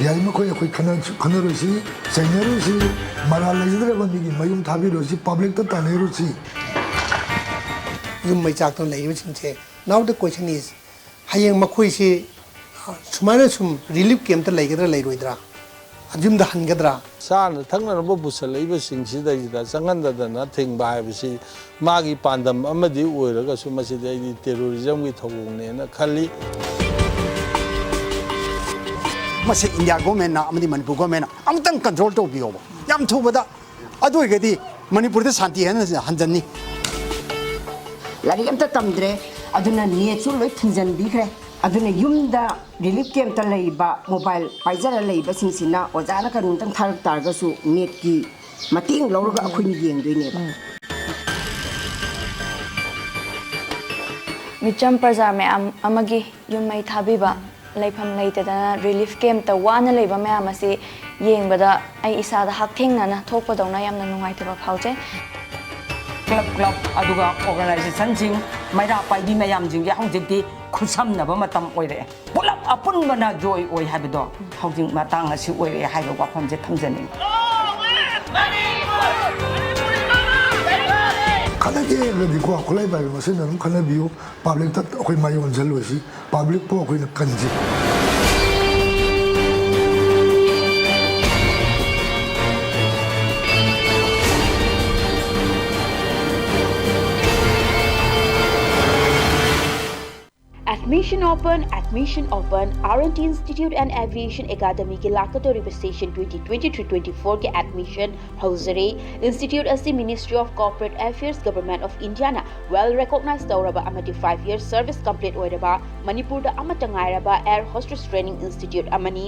ꯌꯥꯔꯤꯃꯈꯩ ꯑꯩꯈꯣꯏ ꯈꯟꯅ-, ꯈꯟꯅꯔꯣꯏꯁꯤ, ꯆꯩꯅꯔꯣꯏꯁꯤ, ꯃꯔꯥꯜ ꯂꯩꯖꯗ꯭ꯔꯕ ꯃꯤꯒꯤ ꯃꯌꯨꯝ ꯊꯥꯕꯤꯔꯣꯏꯁꯤ, ꯄꯕ꯭ꯂꯤꯛꯇ ꯇꯥꯟꯅꯔꯣꯏꯁꯤ꯫ ꯌꯨꯝ ꯃꯩ ꯆꯥꯛꯇꯨꯅ ꯂꯩꯔꯤꯕꯁꯤꯡꯁꯦ, now the question is, ꯍꯌꯦꯡ ꯃꯈꯣꯏꯁꯤ, ꯑ, ꯁꯨꯃꯥꯏꯅ ꯁꯨꯝ ꯔꯤꯂꯤꯐ ꯀꯦꯝꯞꯇ ꯂꯩꯒꯗ꯭ꯔꯥ ꯂꯩꯔꯣꯏꯗ꯭ꯔꯥ? ꯌꯨꯝꯗ ꯍꯟꯒꯗ꯭ꯔꯥ? ꯆꯥꯅ ꯊꯛꯅꯅꯕ ꯄꯨꯁꯜꯂꯛꯏꯕꯁꯤꯡꯁꯤꯗꯩꯁꯤꯗ ꯆꯪꯍꯟꯗꯗꯅ ꯊꯤꯡꯕ ꯍꯥꯏꯕꯁꯤ ꯃꯥꯒꯤ ꯄꯥꯟꯗꯝ ꯑꯃꯗꯤ ꯑꯣꯏꯔꯒꯁꯨ ꯃꯁꯤꯗꯤ ꯑꯩꯗꯤ ꯇꯦꯔꯣꯔꯤꯖꯝꯒꯤ ꯊꯧꯑꯣꯡꯅꯦꯅ ꯈꯜꯂꯤ꯫ ꯃꯁꯤ ꯏꯟꯗꯤꯌꯥ ꯒꯣꯔꯃꯦꯟꯅ ꯑꯃꯗꯤ ꯃꯅꯤꯄꯨꯔ ꯒꯣꯔꯃꯦꯟꯅ ꯑꯃꯨꯛꯇꯪ ꯀꯟꯇ꯭ꯔꯣꯜ ꯇꯧꯕꯤꯌꯣꯕ, ꯌꯥꯝ ꯊꯨꯕꯗ꯫ ꯑꯗꯨ ꯑꯣꯏꯔꯒꯗꯤ ꯃꯅꯤꯄꯨꯔꯗ ꯁꯥꯟꯇꯤ ꯍꯦꯟꯅ ꯍꯟꯖꯟꯅꯤ꯫ ꯂꯥꯏꯔꯤꯛ ꯑꯝꯇ ꯇꯝꯗ꯭ꯔꯦ, ꯑꯗꯨꯅ ꯅꯦꯠꯁꯨ ꯂꯣꯏ ꯊꯤꯡꯖꯤꯟꯕꯤꯈ꯭ꯔꯦ꯫ ꯑꯗꯨꯅ ꯌꯨꯝꯗ ꯔꯤꯂꯤꯐ ꯀꯦꯝꯞꯇ ꯂꯩꯕ, ꯃꯣꯕꯥꯏꯜ ꯄꯥꯏꯖꯔ ꯂꯩꯕꯁꯤꯡꯁꯤꯅ ꯑꯣꯖꯥꯅ ꯀꯩꯅꯣꯝꯇꯪ ꯊꯥꯔꯛ ꯇꯥꯔꯒꯁꯨ ꯅꯦꯠꯀꯤ ꯃꯇꯦꯡ ꯂꯧꯔꯒ ꯑꯩꯈꯣꯏꯅ ꯌꯦꯡꯗꯣꯏꯅꯦꯕ꯫ ꯃꯤꯆꯝ ꯄ꯭ꯔꯖꯥ ꯃꯌꯥꯝ ꯑꯃꯒꯤ ꯌꯨꯝ ꯃꯩ ꯊꯥꯕꯤꯕ, ꯂꯩꯐꯝ ꯂꯩꯇꯗꯅ ꯔꯤꯂꯤꯐ ꯀꯦꯝꯞꯇ ꯋꯥꯅ ꯂꯩꯕ ꯃꯌꯥꯝ ꯑꯁꯤ ꯌꯦꯡꯕꯗ ꯑꯩ ꯏꯁꯥꯗ ꯍꯛꯊꯦꯡꯅꯅ ꯊꯣꯛꯄꯗꯧꯅ ꯌꯥꯝꯅ ꯅꯨꯡꯉꯥꯏꯇꯕ ꯐꯥꯎꯖꯩ꯫ ꯀ꯭ꯂꯕ ꯀ꯭ꯂꯕ ꯑꯗꯨꯒ ꯑꯣꯔꯒꯅꯥꯏꯖꯦꯁꯟꯁꯤꯡ, ꯃꯩꯔꯥ ꯄꯥꯏꯕꯤ ꯃꯌꯥꯝꯁꯤꯡꯁꯦ ꯍꯧꯖꯤꯛꯇꯤ ꯈꯨꯠꯁꯝꯅꯕ ꯃꯇꯝ ꯑꯣꯏꯔꯛꯑꯦ꯫ ꯄꯨꯂꯞ ꯑꯄꯨꯟꯕꯅ ꯖꯣꯏ ꯑꯣꯏ ꯍꯥꯏꯕꯗꯣ ꯍꯧꯖꯤꯛ ꯃꯇꯥꯡ ꯑꯁꯤ ꯑꯣꯏꯔꯛꯑꯦ ꯍꯥꯏꯕ ꯋꯥꯐꯝꯁꯦ ꯊꯝꯖꯅꯤꯡꯉꯤ꯫ ꯈꯠꯅꯒꯦ ꯍꯥꯏꯔꯒꯗꯤꯀꯣ, ꯈꯨꯠꯂꯥꯏ ꯄꯥꯏꯕ ꯃꯁꯦꯟ ꯑꯗꯨꯝ ꯈꯠꯅꯕꯤꯌꯨ꯫ ꯄꯕ꯭ꯂꯤꯛꯇ ꯑꯩꯈꯣꯏ ꯃꯥꯏ ꯑꯣꯟꯁꯤꯜꯂꯣꯏꯁꯤ꯫ ꯄꯕ꯭ꯂꯤꯛꯄꯨ ꯑꯩꯈꯣꯏꯅ ꯀꯟꯁꯤ꯫ Admission open, admission open. R and T Institute and Aviation Academy ꯒꯤ ꯂꯥꯛꯀꯗꯧꯔꯤꯕ session twenty twenty-three twenty-four ꯒꯤ admission ꯍꯧꯖꯔꯦ꯫ Institute ꯑꯁꯤ Ministry of Corporate Affairs, Government of India ꯅ well recognize ꯇꯧꯔꯕ ꯑꯃꯗꯤ five year service complete ꯑꯣꯏꯔꯕ ꯃꯅꯤꯄꯨꯔꯗ ꯑꯃꯠꯇ ꯉꯥꯏꯔꯕ air hostess training institute ꯑꯃꯅꯤ꯫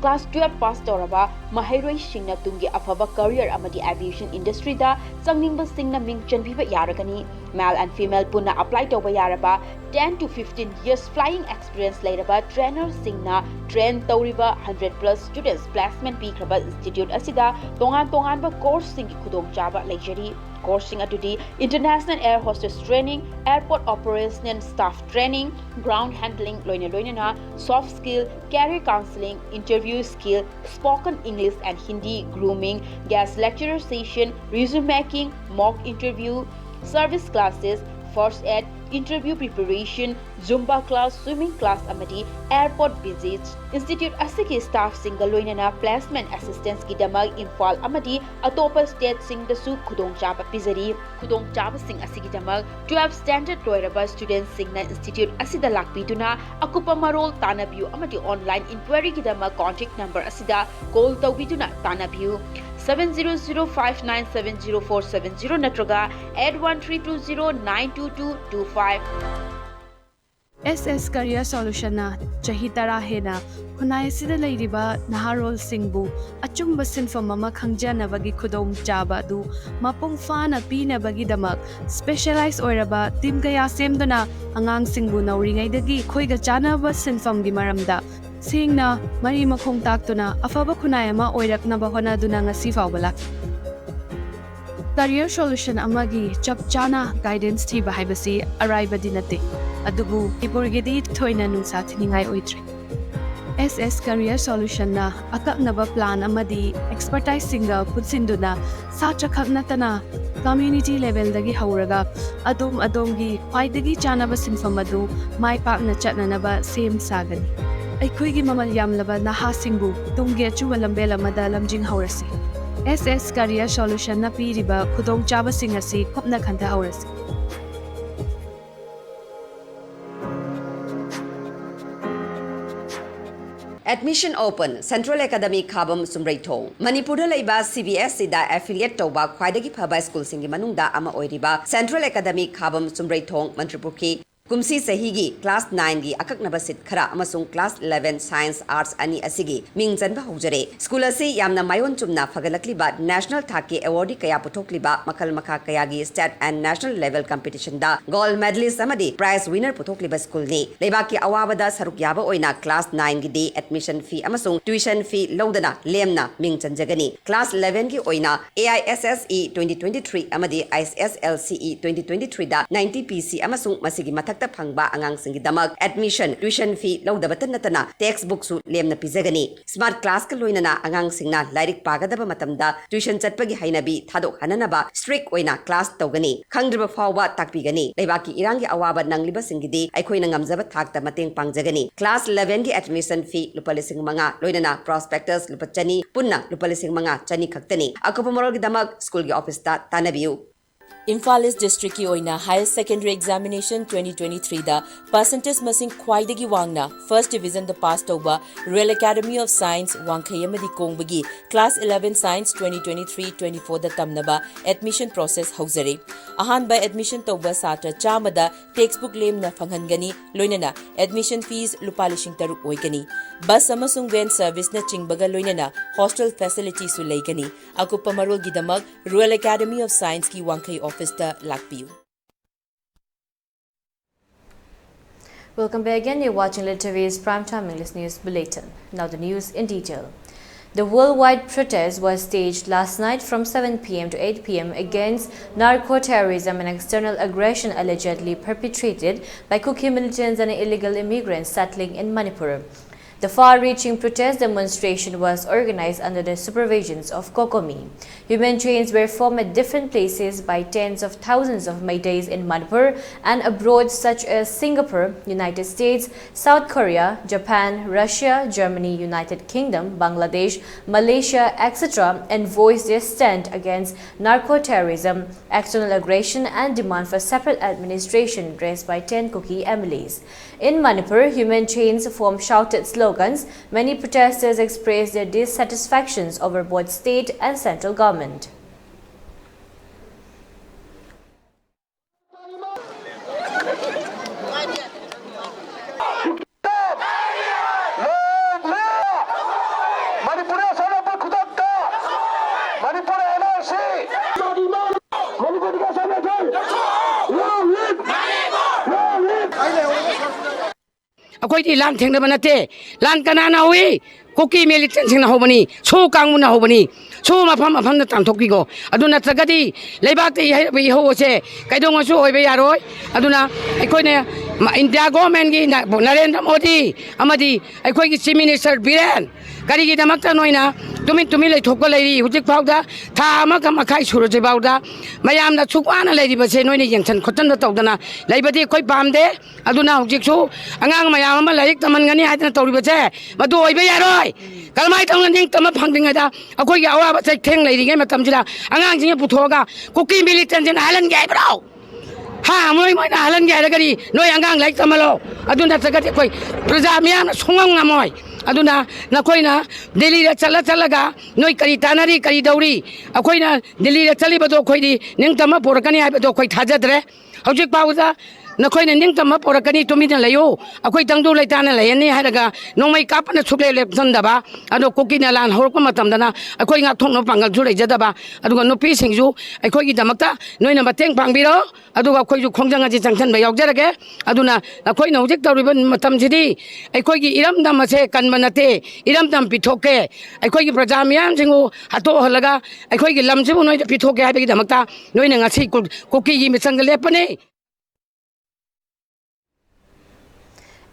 Class twelve pass ꯇꯧꯔꯕ ꯃꯍꯩꯔꯣꯏꯁꯤꯡꯅ ꯇꯨꯡꯒꯤ ꯑꯐꯕ career ꯑꯃꯗꯤ aviation industry ꯗ ꯆꯪꯅꯤꯡꯕꯁꯤꯡꯅ ꯃꯤꯡ ꯆꯟꯕꯤꯕ ꯌꯥꯔꯒꯅꯤ꯫ Male and female ꯄꯨꯟꯅ apply ꯇꯧꯕ ꯌꯥꯔꯕ ten to fifteen years flying experience ꯂꯩꯔꯕ trainer ꯁꯤꯡꯅ train ꯇꯧꯔꯤꯕ hundred plus students placement ꯄꯤꯈ꯭ꯔꯕ institute ꯑꯁꯤꯗ ꯇꯣꯉꯥꯟ ꯇꯣꯉꯥꯟꯕ course ꯁꯤꯡꯒꯤ ꯈꯨꯗꯣꯡꯆꯥꯕ ꯂꯩꯖꯔꯤ꯫ Course ꯁꯤꯡ ꯑꯗꯨꯗꯤ International Air Hostess Training, Airport Operational Staff Training, Ground Handling ꯂꯣꯏꯅ ꯂꯣꯏꯅꯅ soft skill, career counseling, interview skill, spoken English and Hindi, grooming, guest lecturer session, resume making, mock interview, service classes, first aid, interview preparation, Zumba class, swimming class ꯑꯃꯗꯤ airport visits꯫ Institute ꯑꯁꯤꯒꯤ staff ꯁꯤꯡꯒ ꯂꯣꯏꯅꯅ placement assistance ꯀꯤꯗꯃꯛ ꯏꯝꯐꯥꯜ ꯑꯃꯗꯤ ꯑꯇꯣꯞꯄ state ꯁꯤꯡꯗꯁꯨ ꯈꯨꯗꯣꯡꯆꯥꯕ ꯄꯤꯖꯔꯤ꯫ ꯈꯨꯗꯣꯡꯆꯥꯕꯁꯤꯡ ꯑꯁꯤꯒꯤꯗꯃꯛ twelve standard ꯂꯣꯏꯔꯕ student ꯁꯤꯡꯅ institute ꯑꯁꯤꯗ ꯂꯥꯛꯄꯤꯗꯨꯅ ꯑꯀꯨꯞꯄ ꯃꯔꯣꯜ ꯇꯥꯟꯅꯕꯤꯌꯨ ꯑꯃꯗꯤ online inquiry ꯒꯤꯗꯃꯛ contact number ꯑꯁꯤꯗ call ꯇꯧꯕꯤꯗꯨꯅ ꯇꯥꯟꯅꯕꯤꯌꯨ, seven zero zero five nine seven zero four seven zero ꯅꯠꯇ꯭ꯔꯒ eight one three two zero nine two two two five꯫ ꯑꯦꯁ ꯑꯦꯁ Career Solution ꯅ ꯆꯍꯤ ꯇꯔꯥ ꯍꯦꯟꯅ ꯈꯨꯟꯅꯥꯏ ꯑꯁꯤꯗ ꯂꯩꯔꯤꯕ ꯅꯍꯥꯔꯣꯜꯁꯤꯡꯕꯨ ꯑꯆꯨꯝꯕ ꯁꯤꯟꯐꯝ ꯑꯃ ꯈꯪꯖꯅꯕꯒꯤ ꯈꯨꯗꯣꯡꯆꯥꯕ ꯑꯗꯨ ꯃꯄꯨꯡ ꯐꯥꯅ ꯄꯤꯅꯕꯒꯤꯗꯃꯛ specialize ꯑꯣꯏꯔꯕ team ꯀꯌꯥ ꯁꯦꯝꯗꯨꯅ ꯑꯉꯥꯡꯁꯤꯡꯕꯨ ꯅꯧꯔꯤꯉꯩꯗꯒꯤ ꯑꯩꯈꯣꯏꯒ ꯆꯥꯟꯅꯕ ꯁꯤꯟꯐꯝꯒꯤ ꯃꯔꯝꯗ ꯁꯦꯡꯅ ꯃꯔꯤ ꯃꯈꯣꯡ ꯇꯥꯛꯇꯨꯅ ꯑꯐꯕ ꯈꯨꯟꯅꯥꯏ ꯑꯃ ꯑꯣꯏꯔꯛꯅꯕ ꯍꯣꯠꯅꯗꯨꯅ ꯉꯁꯤ ꯐꯥꯎꯕ ꯂꯥꯛꯂꯤ꯫ Career solution ꯑꯃꯒꯤ ꯆꯞ ꯆꯥꯅ guidance ꯊꯤꯕ ꯍꯥꯏꯕꯁꯤ ꯑꯔꯥꯏꯕꯗꯤ ꯅꯠꯇꯦ, ꯑꯗꯨꯕꯨ ꯃꯅꯤꯄꯨꯔꯒꯤꯗꯤ ꯊꯣꯏꯅ ꯅꯨꯡꯁꯥ ꯊꯤꯅꯤꯡꯉꯥꯏ ꯑꯣꯏꯗ꯭ꯔꯦ꯫ S S Career Solutionꯅ ꯑꯀꯛꯅꯕ plan ꯑꯃꯗꯤ expertiseꯁꯤꯡꯒ ꯄꯨꯟꯁꯤꯟꯗꯨꯅ ꯁꯥꯇ꯭ꯔꯈꯛ ꯅꯠꯇꯅ community levelꯗꯒꯤ ꯍꯧꯔꯒ ꯑꯗꯣꯝ ꯑꯗꯣꯝꯒꯤ ꯈ꯭ꯋꯥꯏꯗꯒꯤ ꯆꯥꯅꯕ ꯁꯤꯟꯐꯝ ꯑꯗꯨ ꯃꯥꯏ ꯄꯥꯛꯅ ꯆꯠꯅꯅꯕ ꯁꯦꯝ ꯁꯥꯒꯅꯤ꯫ ꯑꯩꯈꯣꯏꯒꯤ ꯃꯃꯜ ꯌꯥꯝꯂꯕ ꯅꯍꯥꯁꯤꯡꯕꯨ ꯇꯨꯡꯒꯤ ꯑꯆꯨꯝꯕ ꯂꯝꯕꯦꯜ ꯑꯃꯗ ꯂꯝꯖꯤꯡꯍꯧꯔꯁꯤ꯫ S S Career Solutionꯅ ꯄꯤꯔꯤꯕ ꯈꯨꯗꯣꯡꯆꯥꯕꯁꯤꯡ ꯑꯁꯤ ꯀꯨꯞꯅ ꯈꯟꯊꯍꯧꯔꯁꯤ꯫ Admission Open, Central Academy ꯈꯥꯕꯝ ꯆꯨꯝꯕ꯭ꯔꯩꯊꯣꯡ꯫ ꯃꯅꯤꯄꯨꯔꯗ ꯂꯩꯕ CBSEꯗ affiliate ꯇꯧꯕ ꯈ꯭ꯋꯥꯏꯗꯒꯤ ꯐꯕ ꯁ꯭ꯀꯨꯜꯁꯤꯡꯒꯤ ꯃꯅꯨꯡꯗ ꯑꯃ ꯑꯣꯏꯔꯤꯕ Central Academy ꯈꯥꯕꯝ ꯆꯨꯝꯕ꯭ꯔꯩꯊꯣꯡ ꯃꯟꯇ꯭ꯔꯤꯄꯨꯈ꯭ꯔꯤ ꯀꯨꯝꯁꯤ ꯆꯍꯤꯒꯤ class nineꯒꯤ ꯑꯀꯛꯅꯕ seat ꯈꯔ ꯑꯃꯁꯨꯡ class eleven Science Arts ꯑꯅꯤ ꯑꯁꯤꯒꯤ ꯃꯤꯡ ꯆꯟꯕ ꯍꯧꯖꯔꯦ꯫ ꯁ꯭ꯀꯨꯜ ꯑꯁꯤ ꯌꯥꯝꯅ ꯃꯥꯏꯑꯣꯟ ꯆꯨꯝꯅ ꯐꯒꯠꯂꯛꯂꯤꯕ national ꯊꯥꯛꯀꯤ awardꯗꯤ ꯀꯌꯥ ꯄꯨꯊꯣꯛꯂꯤꯕ, ꯃꯈꯜ ꯃꯈꯥ ꯀꯌꯥꯒꯤ state and national level competitionꯗ gold medalist ꯑꯃꯗꯤ prize winner ꯄꯨꯊꯣꯛꯂꯤꯕ ꯁ꯭ꯀꯨꯜꯅꯤ꯫ ꯂꯩꯕꯥꯛꯀꯤ ꯑꯋꯥꯕꯗ ꯁꯔꯨꯛ ꯌꯥꯕ ꯑꯣꯏꯅ class nineꯒꯤꯗꯤ admission fee ꯑꯃꯁꯨꯡ tuition fee ꯂꯧꯗꯅ ꯂꯦꯝꯅ ꯃꯤꯡ ꯆꯟꯖꯒꯅꯤ꯫ Class elevenꯒꯤ ꯑꯣꯏꯅ AISSE twenty twenty three ꯑꯃꯗꯤ ISSLCE twenty twenty threeꯗ ninety PC ꯑꯃꯁꯨꯡ ꯃꯁꯤꯒꯤ ꯃꯊꯛꯇ ꯐꯪꯕ ꯑꯉꯥꯡꯁꯤꯡꯒꯤꯗꯃꯛ admission, tuition fee ꯂꯧꯗꯕꯇ ꯅꯠꯇꯅ textbookꯁꯨ ꯂꯦꯝꯅ ꯄꯤꯖꯒꯅꯤ꯫ Smart classꯀ ꯂꯣꯏꯅꯅ ꯑꯉꯥꯡꯁꯤꯡꯅ ꯂꯥꯏꯔꯤꯛ ꯄꯥꯒꯗꯕ ꯃꯇꯝꯗ tuition ꯆꯠꯄꯒꯤ ꯍꯩꯅꯕꯤ ꯊꯥꯗꯣꯛꯍꯟꯅꯅꯕ strict ꯑꯣꯏꯅ class ꯇꯧꯒꯅꯤ꯫ ꯈꯪꯗ꯭ꯔꯤꯕ ꯐꯥꯎꯕ ꯇꯥꯛꯄꯤꯒꯅꯤ꯫ ꯂꯩꯕꯥꯛꯀꯤ ꯏꯔꯥꯡꯒꯤ ꯑꯋꯥꯕ ꯅꯪꯂꯤꯕꯁꯤꯡꯒꯤꯗꯤ ꯑꯩꯈꯣꯏꯅ ꯉꯝꯖꯕ ꯊꯥꯛꯇ ꯃꯇꯦꯡ ꯄꯥꯡꯖꯒꯅꯤ꯫ Class elevenꯒꯤ admission fee ꯂꯨꯄꯥ ꯂꯤꯁꯤꯡ ꯃꯉꯥ, ꯂꯣꯏꯅꯅ prospectus ꯂꯨꯄꯥ ꯆꯅꯤ, ꯄꯨꯟꯅ ꯂꯨꯄꯥ ꯂꯤꯁꯤꯡ ꯃꯉꯥ ꯆꯅꯤ ꯈꯛꯇꯅꯤ꯫ ꯑꯀꯨꯞꯄ ꯃꯔꯣꯜꯒꯤꯗꯃꯛ ꯁ꯭ꯀꯨꯜꯒꯤ ꯑꯣꯐꯤꯁꯇ ꯇꯥꯟꯅꯕꯤꯌꯨ꯫ ꯏꯝꯐꯥꯜ ꯏꯁ ꯗꯤꯁꯇ꯭ꯔꯤꯛꯀꯤ ꯑꯣꯏꯅ Higher Secondary Examination twenty twenty threeꯗ percentage ꯃꯁꯤꯡ ꯈ꯭ꯋꯥꯏꯗꯒꯤ ꯋꯥꯡꯅ first divisionꯗ pass ꯇꯧꯕ Royal Academy of Science ꯋꯥꯡꯈꯩ ꯑꯃꯗꯤ ꯀꯣꯡꯕꯒꯤ class eleven Science twenty twenty three twenty fourꯗ ꯇꯝꯅꯕ admission process ꯍꯧꯖꯔꯦ꯫ ꯑꯍꯥꯟꯕ admission ꯇꯧꯕ ꯁꯥꯇ꯭ꯔ ꯆꯥꯝꯃꯗ textbook ꯂꯦꯝꯅ ꯐꯪꯍꯟꯒꯅꯤ, ꯂꯣꯏꯅꯅ admission fees ꯂꯨꯄꯥ ꯂꯤꯁꯤꯡ ꯇꯔꯨꯛ ꯑꯣꯏꯒꯅꯤ꯫ Bus ꯑꯃꯁꯨꯡ van serviceꯅꯆꯤꯡꯕꯒ ꯂꯣꯏꯅꯅ hostel facilityꯁꯨ ꯂꯩꯒꯅꯤ꯫ ꯑꯀꯨꯞꯄ ꯃꯔꯣꯜꯒꯤꯗꯃꯛ Royal Academy of Scienceꯀꯤ ꯋꯥꯡꯈꯩ ꯑꯣꯐꯤꯁꯇ ꯂꯥꯛꯄꯤꯌꯨ꯫ Welcome back again. You're watching Little TV's Prime Time English News Bulletin. Now the news in detail. The worldwide protest was staged last night from seven p m to eight p m against narco-terrorism and external aggression allegedly perpetrated by Kuki militants and illegal immigrants settling in Manipur. The far-reaching protest demonstration was organized under the supervisions of COCOMI. Human chains were formed at different places by tens of thousands of Meiteis in Manipur and abroad, such as Singapore, United States, South Korea, Japan, Russia, Germany, United Kingdom, Bangladesh, Malaysia, et cetera, and voiced their stand against narco-terrorism, external aggression, and demand for separate administration raised by ten Kuki M L As. In Manipur, human chains formed shouted slogans. Many protesters expressed their dissatisfactions over both state and central government. ꯑꯩꯈꯣꯏꯗꯤ ꯂꯥꯟ ꯊꯦꯡꯅꯕ ꯅꯠꯇꯦ꯫ ꯂꯥꯟ ꯀꯅꯥꯅ ꯍꯧꯏ? ꯀꯨꯀꯤ ꯃꯤꯂꯤꯇꯦꯟꯁꯤꯡꯅ ꯍꯧꯕꯅꯤ꯫ ꯁꯣ ꯀꯥꯡꯕꯨꯅ ꯍꯧꯕꯅꯤ꯫ ꯁꯣ ꯃꯐꯝ ꯃꯐꯝꯗ ꯇꯥꯟꯊꯣꯛꯄꯤꯈꯣ꯫ ꯑꯗꯨ ꯅꯠꯇ꯭ꯔꯒꯗꯤ ꯂꯩꯕꯥꯛꯇ ꯏꯍꯩ- ꯏꯍꯧ ꯑꯁꯦ ꯀꯩꯗꯧꯉꯩꯁꯨ ꯑꯣꯏꯕ ꯌꯥꯔꯣꯏ꯫ ꯑꯗꯨꯅ ꯑꯩꯈꯣꯏꯅ ꯃ- ꯏꯟꯗꯤꯌꯥ ꯒꯣꯔꯃꯦꯟꯒꯤ ꯅ- ꯅꯔꯦꯟꯗ꯭ꯔ ꯃꯣꯗꯤ ꯑꯃꯗꯤ ꯑꯩꯈꯣꯏꯒꯤ ꯆꯤꯐ ꯃꯤꯅꯤꯁꯇꯔ ꯕꯤꯔꯦꯟ, ꯀꯔꯤꯒꯤꯗꯃꯛꯇ ꯅꯣꯏꯅ ꯇꯨꯃꯤꯟ ꯇꯨꯃꯤꯟ ꯂꯩꯊꯣꯛꯄ ꯂꯩꯔꯤ? ꯍꯧꯖꯤꯛ ꯐꯥꯎꯗ ꯊꯥ ꯑꯃꯒ ꯃꯈꯥꯏ ꯁꯨꯔꯁꯤ ꯐꯥꯎꯗ ꯃꯌꯥꯝꯅ ꯁꯨꯛ ꯋꯥꯅ ꯂꯩꯔꯤꯕꯁꯦ ꯅꯣꯏꯅ ꯌꯦꯡꯁꯟ ꯈꯣꯠꯆꯟꯕ ꯇꯧꯗꯅ ꯂꯩꯕꯗꯤ ꯑꯩꯈꯣꯏ ꯄꯥꯝꯗꯦ꯫ ꯑꯗꯨꯅ ꯍꯧꯖꯤꯛꯁꯨ ꯑꯉꯥꯡ ꯃꯌꯥꯝ ꯑꯃ ꯂꯥꯏꯔꯤꯛ ꯇꯝꯍꯟꯒꯅꯤ ꯍꯥꯏꯗꯅ ꯇꯧꯔꯤꯕꯁꯦ ꯃꯗꯨ ꯑꯣꯏꯕ ꯌꯥꯔꯣꯏ꯫ ꯀꯔꯝꯍꯥꯏꯅ ꯇꯧꯅ ꯅꯤꯡꯇꯝꯕ ꯐꯪꯗ꯭ꯔꯤꯉꯩꯗ ꯑꯩꯈꯣꯏꯒꯤ ꯑꯋꯥꯕ ꯆꯩꯊꯦꯡ ꯂꯩꯔꯤꯉꯩ ꯃꯇꯝꯁꯤꯗ ꯑꯉꯥꯡꯁꯤꯡꯁꯦ ꯄꯨꯊꯣꯛꯑꯒ ꯀꯨꯀꯤ ꯃꯤꯂꯤꯇꯦꯟꯁꯤꯅ ꯍꯥꯜꯍꯟꯒꯦ ꯍꯥꯏꯕ꯭ꯔꯣ? ꯍꯥ, ꯃꯣꯏ ꯃꯣꯏꯅ ꯍꯥꯜꯍꯟꯒꯦ ꯍꯥꯏꯔꯒꯗꯤ ꯅꯣꯏ ꯑꯉꯥꯡ ꯂꯥꯏꯔꯤꯛ ꯇꯝꯍꯜꯂꯣ꯫ ꯑꯗꯨ ꯅꯠꯇ꯭ꯔꯒꯗꯤ ꯑꯩꯈꯣꯏ ꯄ꯭ꯔꯖꯥ ꯃꯤꯌꯥꯝꯅ ꯁꯨꯡꯉꯝ ꯉꯝꯃꯣꯏ꯫ ꯑꯗꯨꯅ ꯅꯈꯣꯏꯅ ꯗꯤꯜꯂꯤꯗ ꯆꯠꯂ ꯆꯠꯂꯒ ꯅꯣꯏ ꯀꯔꯤ ꯇꯥꯟꯅꯔꯤ, ꯀꯔꯤ ꯇꯧꯔꯤ? ꯑꯩꯈꯣꯏꯅ ꯗꯤꯜꯂꯤꯗ ꯆꯠꯂꯤꯕꯗꯣ ꯑꯩꯈꯣꯏꯗꯤ ꯅꯤꯡꯇꯝꯕ ꯄꯣꯔꯛꯀꯅꯤ ꯍꯥꯏꯕꯗꯣ ꯑꯩꯈꯣꯏ ꯊꯥꯖꯗ꯭ꯔꯦ꯫ ꯍꯧꯖꯤꯛ ꯐꯥꯎꯕꯗ ꯅꯈꯣꯏꯅ ꯅꯤꯡꯇꯝꯕ ꯄꯣꯔꯛꯀꯅꯤ, ꯇꯨꯃꯤꯟꯅ ꯂꯩꯌꯨ, ꯑꯩꯈꯣꯏ ꯇꯪꯗꯨ ꯂꯩꯇꯥꯅ ꯂꯩꯔꯅꯤ ꯍꯥꯏꯔꯒ ꯅꯣꯡꯃꯩ ꯀꯥꯞꯄꯅ ꯁꯨꯛꯂꯦꯞ ꯂꯦꯞꯁꯟꯗꯕ, ꯑꯗꯣ ꯀꯨꯀꯤꯅ ꯂꯥꯟ ꯍꯧꯔꯛꯄ ꯃꯇꯝꯗꯅ ꯑꯩꯈꯣꯏ ꯉꯥꯛꯊꯣꯛꯅꯕ ꯄꯥꯡꯒꯜꯁꯨ ꯂꯩꯖꯗꯕ, ꯑꯗꯨꯒ ꯅꯨꯄꯤꯁꯤꯡꯁꯨ ꯑꯩꯈꯣꯏꯒꯤꯗꯃꯛꯇ ꯅꯣꯏꯅ ꯃꯇꯦꯡ ꯄꯥꯡꯕꯤꯔꯣ꯫ ꯑꯗꯨꯒ ꯑꯩꯈꯣꯏꯁꯨ ꯈꯣꯡꯖꯪ ꯑꯁꯤ ꯆꯪꯁꯤꯟꯕ ꯌꯥꯎꯖꯔꯒꯦ꯫ ꯑꯗꯨꯅ ꯑꯩꯈꯣꯏꯅ ꯍꯧꯖꯤꯛ ꯇꯧꯔꯤꯕ ꯃꯇꯝꯁꯤꯗꯤ ꯑꯩꯈꯣꯏꯒꯤ ꯏꯔꯝꯗꯝ ꯑꯁꯦ ꯀꯟꯕ ꯅꯠꯇꯦ, ꯏꯔꯝꯗꯝ ꯄꯤꯊꯣꯛꯀꯦ, ꯑꯩꯈꯣꯏꯒꯤ ꯄ꯭ꯔꯖꯥ ꯃꯤꯌꯥꯝꯁꯤꯡꯕꯨ ꯍꯥꯠꯇꯣꯛꯍꯜꯂꯒ ꯑꯩꯈꯣꯏꯒꯤ ꯂꯝꯁꯤꯕꯨ ꯅꯣꯏꯗ ꯄꯤꯊꯣꯛꯀꯦ ꯍꯥꯏꯕꯒꯤꯗꯃꯛꯇ ꯅꯣꯏꯅ ꯉꯁꯤ ꯀꯨ-, ꯀꯨꯀꯤꯒꯤ ꯃꯤꯁꯪꯗ ꯂꯦꯞꯄꯅꯤ꯫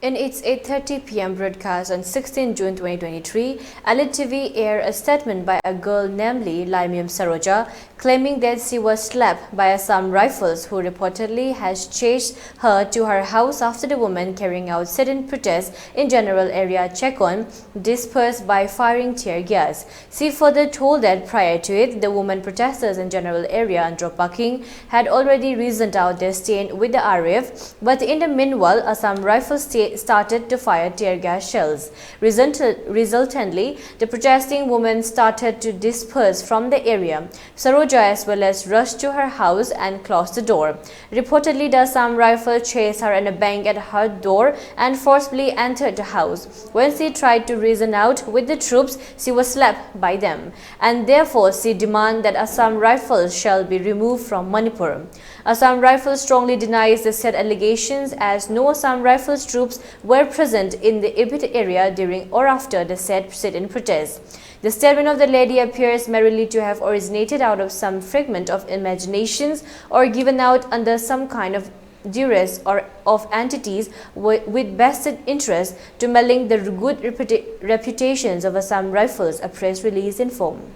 In its eight thirty p m broadcast on sixteen June twenty twenty-three, Elite T V aired a statement by a girl, namely Laimyam Saroja, claiming that she was slapped by Assam Rifles, who reportedly has chased her to her house after the woman carrying out sit-in protest in general area Chekon dispersed by firing tear gas. She further told that prior to it, the women protesters in general area Andro Paking had already reasoned out their stand with the R A F, but in the meanwhile, Assam Rifles sta- started to fire tear gas shells. Result- resultantly, the protesting women started to disperse from the area. Saroja as well as rushed to her house and closed the door. Reportedly, the Assam Rifle chased her and banged at her door and forcibly entered the house. When she tried to reason out with the troops, she was slapped by them, and therefore she demands that Assam Rifles shall be removed from Manipur. Assam Rifles strongly denies the said allegations, as no Assam Rifles troops were present in the Ibit area during or after the said sit-in protest. The statement of the lady appears merely to have originated out of some figment of imaginations or given out under some kind of duress or of entities wi- with vested interest to malign the good reputa- reputations of Assam Rifles, a press release informed.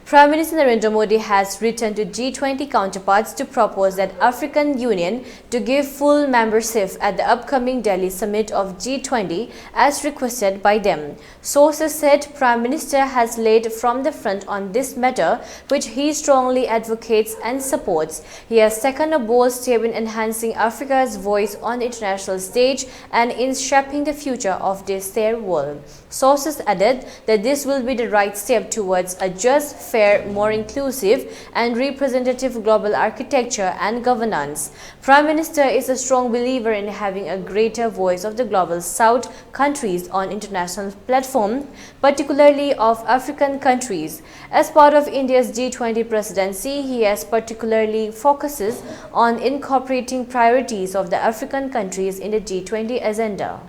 Prime Minister Narendra Modi has written to G twenty counterparts to propose that African Union to give full membership at the upcoming Delhi summit of G twenty as requested by them. Sources said Prime Minister has led from the front on this matter, which he strongly advocates and supports. He has taken a bold step in enhancing Africa's voice on the international stage and in shaping the future of this third world. Sources added that this will be the right step towards a just, more inclusive and representative global architecture and governance. Prime Minister is a strong believer in having a greater voice of the global South countries on international platform, particularly of African countries. As part of India's G twenty presidency, he has particularly focuses on incorporating priorities of the African countries in the G twenty agenda.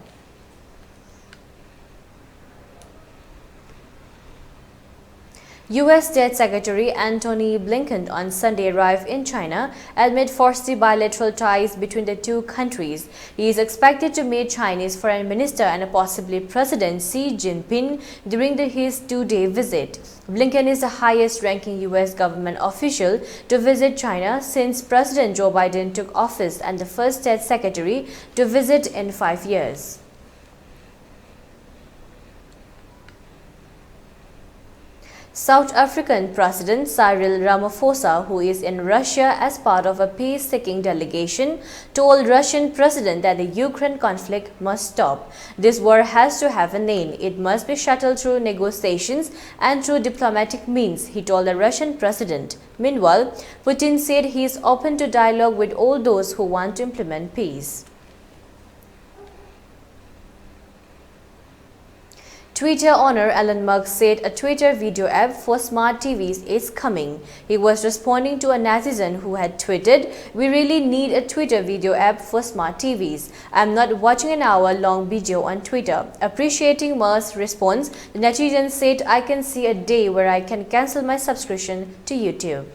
U S State Secretary Antony Blinken on Sunday arrived in China amid foresty bilateral ties between the two countries. He is expected to meet Chinese Foreign Minister and possibly President Xi Jinping during the, his two-day visit. Blinken is the highest-ranking U S government official to visit China since President Joe Biden took office and the first State Secretary to visit in five years. South African President Cyril Ramaphosa, who is in Russia as part of a peace-seeking delegation, told Russian President that the Ukraine conflict must stop. This war has to have an end. It must be settled through negotiations and through diplomatic means, he told the Russian President. Meanwhile, Putin said he is open to dialogue with all those who want to implement peace. Twitter owner Elon Musk said a Twitter video app for smart T Vs is coming. He was responding to a netizen who had tweeted, "We really need a Twitter video app for smart T Vs. I'm not watching an hour-long video on Twitter." Appreciating Musk's response, the netizen said, "I can see a day where I can cancel my subscription to YouTube."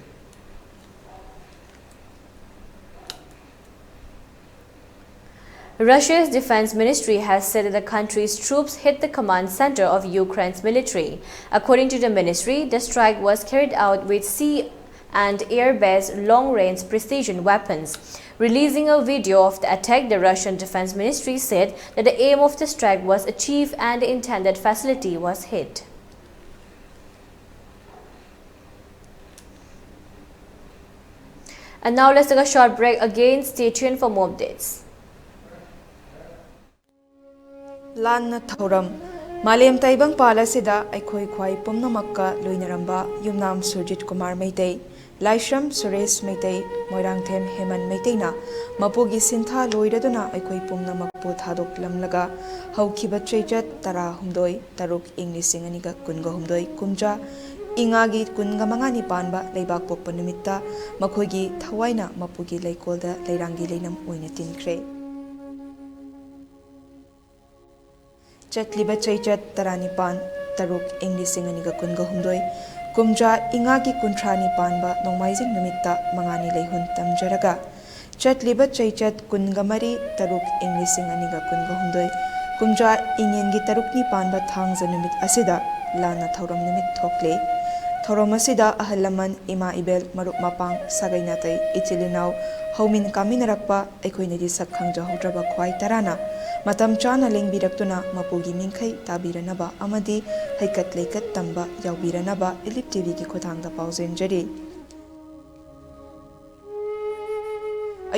Russia's defense ministry has said that the country's troops hit the command center of Ukraine's military. According to the ministry, the strike was carried out with sea and air-based long-range precision weapons. Releasing a video of the attack, the Russian defense ministry said that the aim of the strike was achieved and the intended facility was hit. And now let's take a short break. Again, stay tuned for more updates. ꯂꯥꯟꯅ ꯊꯧꯔꯝ꯫ ꯃꯥꯂꯦꯝ ꯇꯥꯏꯕꯪꯄꯥꯜ ꯑꯁꯤꯗ ꯑꯩꯈꯣꯏ ꯈ꯭ꯋꯥꯏ ꯄꯨꯝꯅꯃꯛꯀ ꯂꯣꯏꯅꯔꯝꯕ ꯌꯨꯝꯅꯥꯝ ꯁꯨꯔꯖꯤꯠ ꯀꯨꯃꯥꯔ ꯃꯩꯇꯩ, ꯂꯥꯏꯁ꯭ꯔꯝ ꯁꯨꯔꯦꯁ ꯃꯩꯇꯩ, ꯃꯣꯏꯔꯥꯡꯊꯦꯝ ꯍꯦꯃꯟ ꯃꯩꯇꯩꯅ ꯃꯄꯨꯒꯤ ꯁꯤꯟꯊꯥ ꯂꯣꯏꯔꯗꯨꯅ ꯑꯩꯈꯣꯏ ꯄꯨꯝꯅꯃꯛꯄꯨ ꯊꯥꯗꯣꯛꯂꯝꯂꯒ ꯍꯧꯈꯤꯕ ꯆꯩꯆꯠ ꯇꯔꯥꯍꯨꯝꯗꯣꯏ ꯇꯔꯨꯛ ꯏꯪ ꯂꯤꯁꯤꯡ ꯑꯅꯤꯒ ꯀꯨꯟꯒ ꯍꯨꯝꯗꯣꯏ ꯀꯨꯝꯖꯥ ꯏꯉꯥꯒꯤ ꯀꯨꯟꯒ ꯃꯉꯥꯅꯤ ꯄꯥꯟꯕ ꯂꯩꯕꯥꯛ ꯄꯣꯛꯄ ꯅꯨꯃꯤꯠꯇ ꯃꯈꯣꯏꯒꯤ ꯊꯋꯥꯏꯅ ꯃꯄꯨꯒꯤ ꯂꯩꯀꯣꯜꯗ ꯂꯩꯔꯥꯡꯒꯤ ꯂꯩꯅꯝ ꯑꯣꯏꯅ ꯇꯤꯟꯈ꯭ꯔꯦ꯫ ꯆꯠꯂꯤꯕ ꯆꯩꯆꯠ ꯇꯔꯥꯅꯤꯄꯥꯟ ꯇꯔꯨꯛ ꯏꯪ ꯂꯤꯁꯤꯡ ꯑꯅꯤꯒ ꯀꯨꯟꯒ ꯍꯨꯝꯗꯣꯏ ꯀꯨꯝꯖꯥ ꯏꯉꯥꯒꯤ ꯀꯨꯟꯊ꯭ꯔꯥꯅꯤ ꯄꯥꯟꯕ ꯅꯣꯡꯃꯥꯏꯖꯤꯡ ꯅꯨꯃꯤꯠꯇ ꯃꯉꯥꯅꯤ ꯂꯩꯍꯨꯟ ꯇꯝꯖꯔꯒ ꯆꯠꯂꯤꯕ ꯆꯩꯆꯠ ꯀꯨꯟꯒ ꯃꯔꯤ ꯇꯔꯨꯛ ꯏꯪ ꯂꯤꯁꯤꯡ ꯑꯅꯤꯒ ꯀꯨꯟꯒ ꯍꯨꯝꯗꯣꯏ ꯀꯨꯝꯖꯥ ꯏꯉꯦꯟꯒꯤ ꯇꯔꯨꯛꯅꯤ ꯄꯥꯟꯕ ꯊꯥꯡꯖ ꯅꯨꯃꯤꯠ ꯑꯁꯤꯗ ꯂꯥꯟꯅ ꯊꯧꯔꯝ ꯅꯨꯃꯤꯠ ꯊꯣꯛꯂꯦ꯫ ꯊꯧꯔꯝ ꯑꯁꯤꯗ ꯑꯍꯜ ꯂꯃꯟ, ꯏꯃꯥ ꯏꯕꯦꯜ, ꯃꯔꯨꯞ ꯃꯄꯥꯡ, ꯁꯥꯒꯩ ꯅꯥꯇꯩ, ꯏꯆꯤꯜ ꯏꯅꯥꯎ, ꯍꯧꯃꯤꯟ ꯀꯥꯃꯤꯟꯅꯔꯛꯄ ꯑꯩꯈꯣꯏꯅꯗꯤ ꯁꯛ ꯈꯪꯖꯍꯧꯗ꯭ꯔꯕ ꯈ꯭ꯋꯥꯏ ꯇꯔꯥꯅ ꯃꯇꯝ ꯆꯥꯅ ꯂꯦꯡꯕꯤꯔꯛꯇꯨꯅ ꯃꯄꯨꯒꯤ ꯃꯤꯡꯈꯩ ꯇꯥꯕꯤꯔꯅꯕ ꯑꯃꯗꯤ ꯍꯩꯀꯠ ꯂꯩꯀꯠ ꯇꯝꯕ ꯌꯥꯎꯕꯤꯔꯅꯕ ꯏꯂꯤꯞ ꯇꯤꯚꯤꯒꯤ ꯈꯨꯠꯊꯥꯡꯗ ꯄꯥꯎꯖꯦꯟꯖꯔꯤ꯫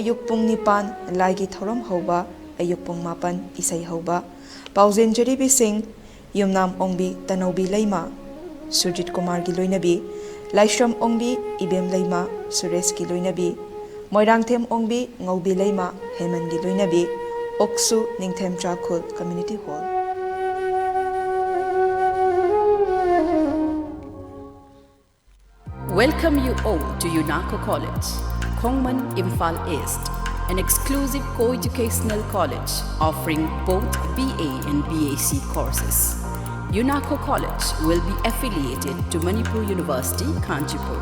ꯑꯌꯨꯛ ꯄꯨꯡ ꯅꯤꯄꯥꯟ ꯂꯥꯏꯒꯤ ꯊꯧꯔꯝ ꯍꯧꯕ, ꯑꯌꯨꯛ ꯄꯨꯡ ꯃꯥꯄꯟ ꯏꯁꯩ ꯍꯧꯕ꯫ ꯄꯥꯎꯖꯦꯟꯖꯔꯤꯕꯤꯁꯤꯡ: ꯌꯨꯝꯅꯥꯝ ꯑꯣꯡꯕꯤ ꯇꯅꯧꯕꯤ ꯂꯩꯃ, ꯁꯨꯔꯖꯤꯠ ꯀꯨꯃꯥꯔꯒꯤ ꯂꯣꯏꯅꯕꯤ, ꯂꯥꯏꯁ꯭ꯔꯝ ꯑꯣꯡꯕꯤ ꯏꯕꯦꯝ ꯂꯩꯃ, ꯁꯨꯔꯦꯁꯀꯤ ꯂꯣꯏꯅꯕꯤ, ꯃꯣꯏꯔꯥꯡꯊꯦꯝ ꯑꯣꯡꯕꯤ ꯉꯧꯕꯤ ꯂꯩꯃ, ꯍꯦꯃꯟꯒꯤ ꯂꯣꯏꯅꯕꯤ, ꯑꯣꯛꯁꯨ ꯅꯤꯡꯊꯦꯝ ꯆꯥꯈꯨꯜ community hall. Welcome you all to UNACO College, Khongman, Imphal East, an exclusive co-educational college offering both B A and B A C courses. UNACO College will be affiliated to Manipur University, Kanchipur.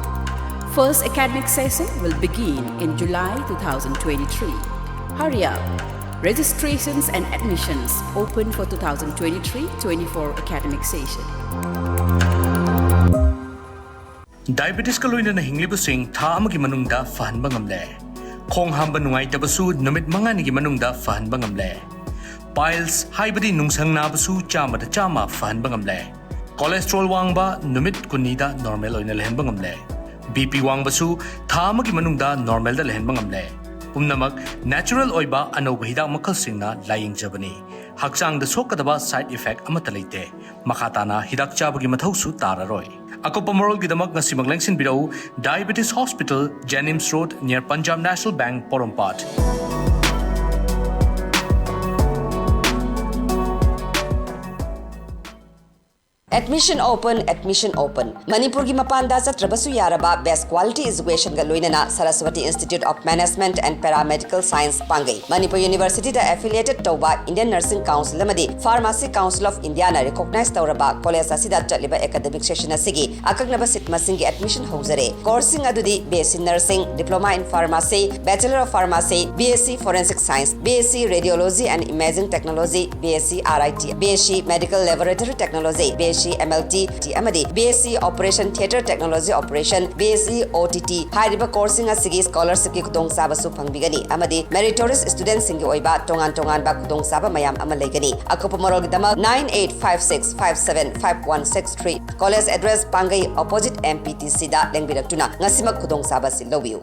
First academic session will begin in July two thousand twenty-three. Hurry up! Registrations and admissions open for two thousand twenty-three twenty-four academic session. ꯗꯥꯏꯕꯦꯇꯤꯁꯀ ꯂꯣꯏꯅꯅ ꯍꯤꯡꯂꯤꯕꯁꯤꯡ ꯊꯥ ꯑꯃꯒꯤ ꯃꯅꯨꯡꯗ ꯐꯍꯟꯕ ꯉꯝꯂꯦ꯫ ꯈꯣꯡ ꯍꯥꯝꯕ ꯅꯨꯡꯉꯥꯏꯇꯕꯁꯨ ꯅꯨꯃꯤꯠ ꯃꯉꯥꯅꯤꯒꯤ ꯃꯅꯨꯡꯗ ꯐꯍꯟꯕ ꯉꯝꯂꯦ꯫ ꯄꯥꯏꯜꯁ ꯍꯥꯏꯕꯗꯤ ꯅꯨꯡꯁꯪ ꯅꯥꯕꯁꯨ ꯆꯥꯝꯃꯗ ꯆꯥꯝꯃ ꯐꯍꯟꯕ ꯉꯝꯂꯦ꯫ ꯀꯣꯂꯦꯁꯇ꯭ꯔꯣꯜ ꯋꯥꯡꯕ ꯅꯨꯃꯤꯠ ꯀꯨꯟꯅꯤꯗ ꯅꯣꯔꯃꯦꯜ ꯑꯣꯏꯅ ꯂꯩꯍꯟꯕ ꯉꯝꯂꯦ꯫ ꯕꯤ ꯄꯤ ꯋꯥꯡꯕꯁꯨ ꯊꯥ ꯑꯃꯒꯤ ꯃꯅꯨꯡꯗ ꯅꯣꯔꯃꯦꯜꯗ ꯂꯩꯍꯟꯕ ꯉꯝꯂꯦ꯫ ꯄꯨꯝꯅꯃꯛ ꯅꯦꯆꯔꯦꯜ ꯑꯣꯏꯕ ꯑꯅꯧꯕ ꯍꯤꯗꯥꯛ ꯃꯈꯜꯁꯤꯡꯅ ꯂꯥꯌꯦꯡꯖꯕꯅꯤ꯫ ꯍꯛꯆꯥꯡꯗ ꯁꯣꯛꯀꯗꯕ side effect ꯑꯃꯠꯇ ꯂꯩꯇꯦ꯫ ꯃꯈꯥ ꯇꯥꯅ ꯍꯤꯗꯥꯛ ꯆꯥꯕꯒꯤ ꯃꯊꯧꯁꯨ ꯇꯥꯔꯔꯣꯏ꯫ ꯑꯀꯨꯞꯄ ꯃꯔꯣꯜꯒꯤꯗꯃꯛ ꯉꯁꯤꯃꯛ ꯂꯦꯡꯁꯤꯟꯕꯤꯔꯛꯎ, Diabetes Hospital, Jenims Road, near Punjab National Bank, ꯄꯣꯔꯣꯝꯄꯥꯠ꯫ Admission open, admission open. ꯃꯅꯤꯄꯨꯔꯒꯤ ꯃꯄꯥꯟꯗ ꯆꯠꯇ꯭ꯔꯕꯁꯨ ꯌꯥꯔꯕ best quality educationꯒ ꯂꯣꯏꯅꯅ Saraswati Institute of Management and Paramedical Science ꯄꯥꯡꯒꯩ꯫ Manipur Universityꯗ affiliated ꯇꯧꯕ Indian Nursing Council ꯑꯃꯗꯤ Pharmacy Council of Indiaꯅ recognize ꯇꯧꯔꯕ college ꯑꯁꯤꯗ ꯆꯠꯂꯤꯕ academic session ꯑꯁꯤꯒꯤ ꯑꯀꯛꯅꯕ seat ꯃꯁꯤꯡꯒꯤ admission ꯍꯧꯖꯔꯦ꯫ Courseꯁꯤꯡ ꯑꯗꯨꯗꯤ B S C Nursing, Diploma in Pharmacy, Bachelor of Pharmacy, B S C Forensic Science, B S C Radiology and Imaging Technology, B S C R I T, B S C Medical Laboratory Technology, B S C M L T ꯑꯃꯗꯤ B S C Operation Theatre Technology Operation, B S C O T T ꯍꯥꯏꯔꯤꯕ courseꯁꯤꯡ ꯑꯁꯤꯒꯤ scholarshipꯀꯤ ꯈꯨꯗꯣꯡꯆꯥꯕꯁꯨ ꯐꯪꯕꯤꯒꯅꯤ ꯑꯃꯗꯤ meritorious studentꯁꯤꯡꯒꯤ ꯑꯣꯏꯕ ꯇꯣꯉꯥꯟ ꯇꯣꯉꯥꯟꯕ ꯈꯨꯗꯣꯡꯆꯥꯕ ꯃꯌꯥꯝ ꯑꯃ ꯂꯩꯒꯅꯤ꯫ ꯑꯀꯨꯞꯄ ꯃꯔꯣꯜꯒꯤꯗꯃꯛ nine eight five six five seven five one six three꯫ College address ꯄꯥꯡꯒꯩ opposite M P T Cꯗ ꯂꯦꯡꯕꯤꯔꯛꯇꯨꯅ ꯉꯁꯤꯃꯛ ꯈꯨꯗꯣꯡꯆꯥꯕ ꯑꯁꯤ ꯂꯧꯕꯤꯌꯨ꯫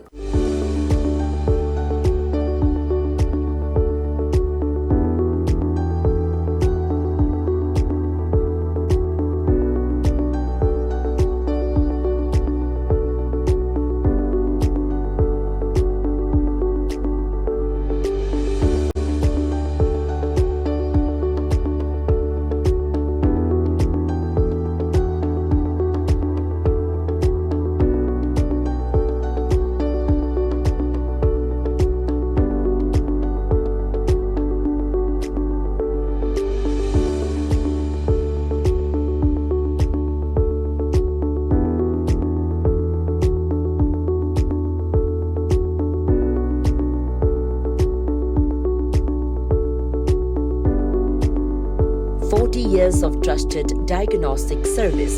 Forty years of trusted diagnostic service,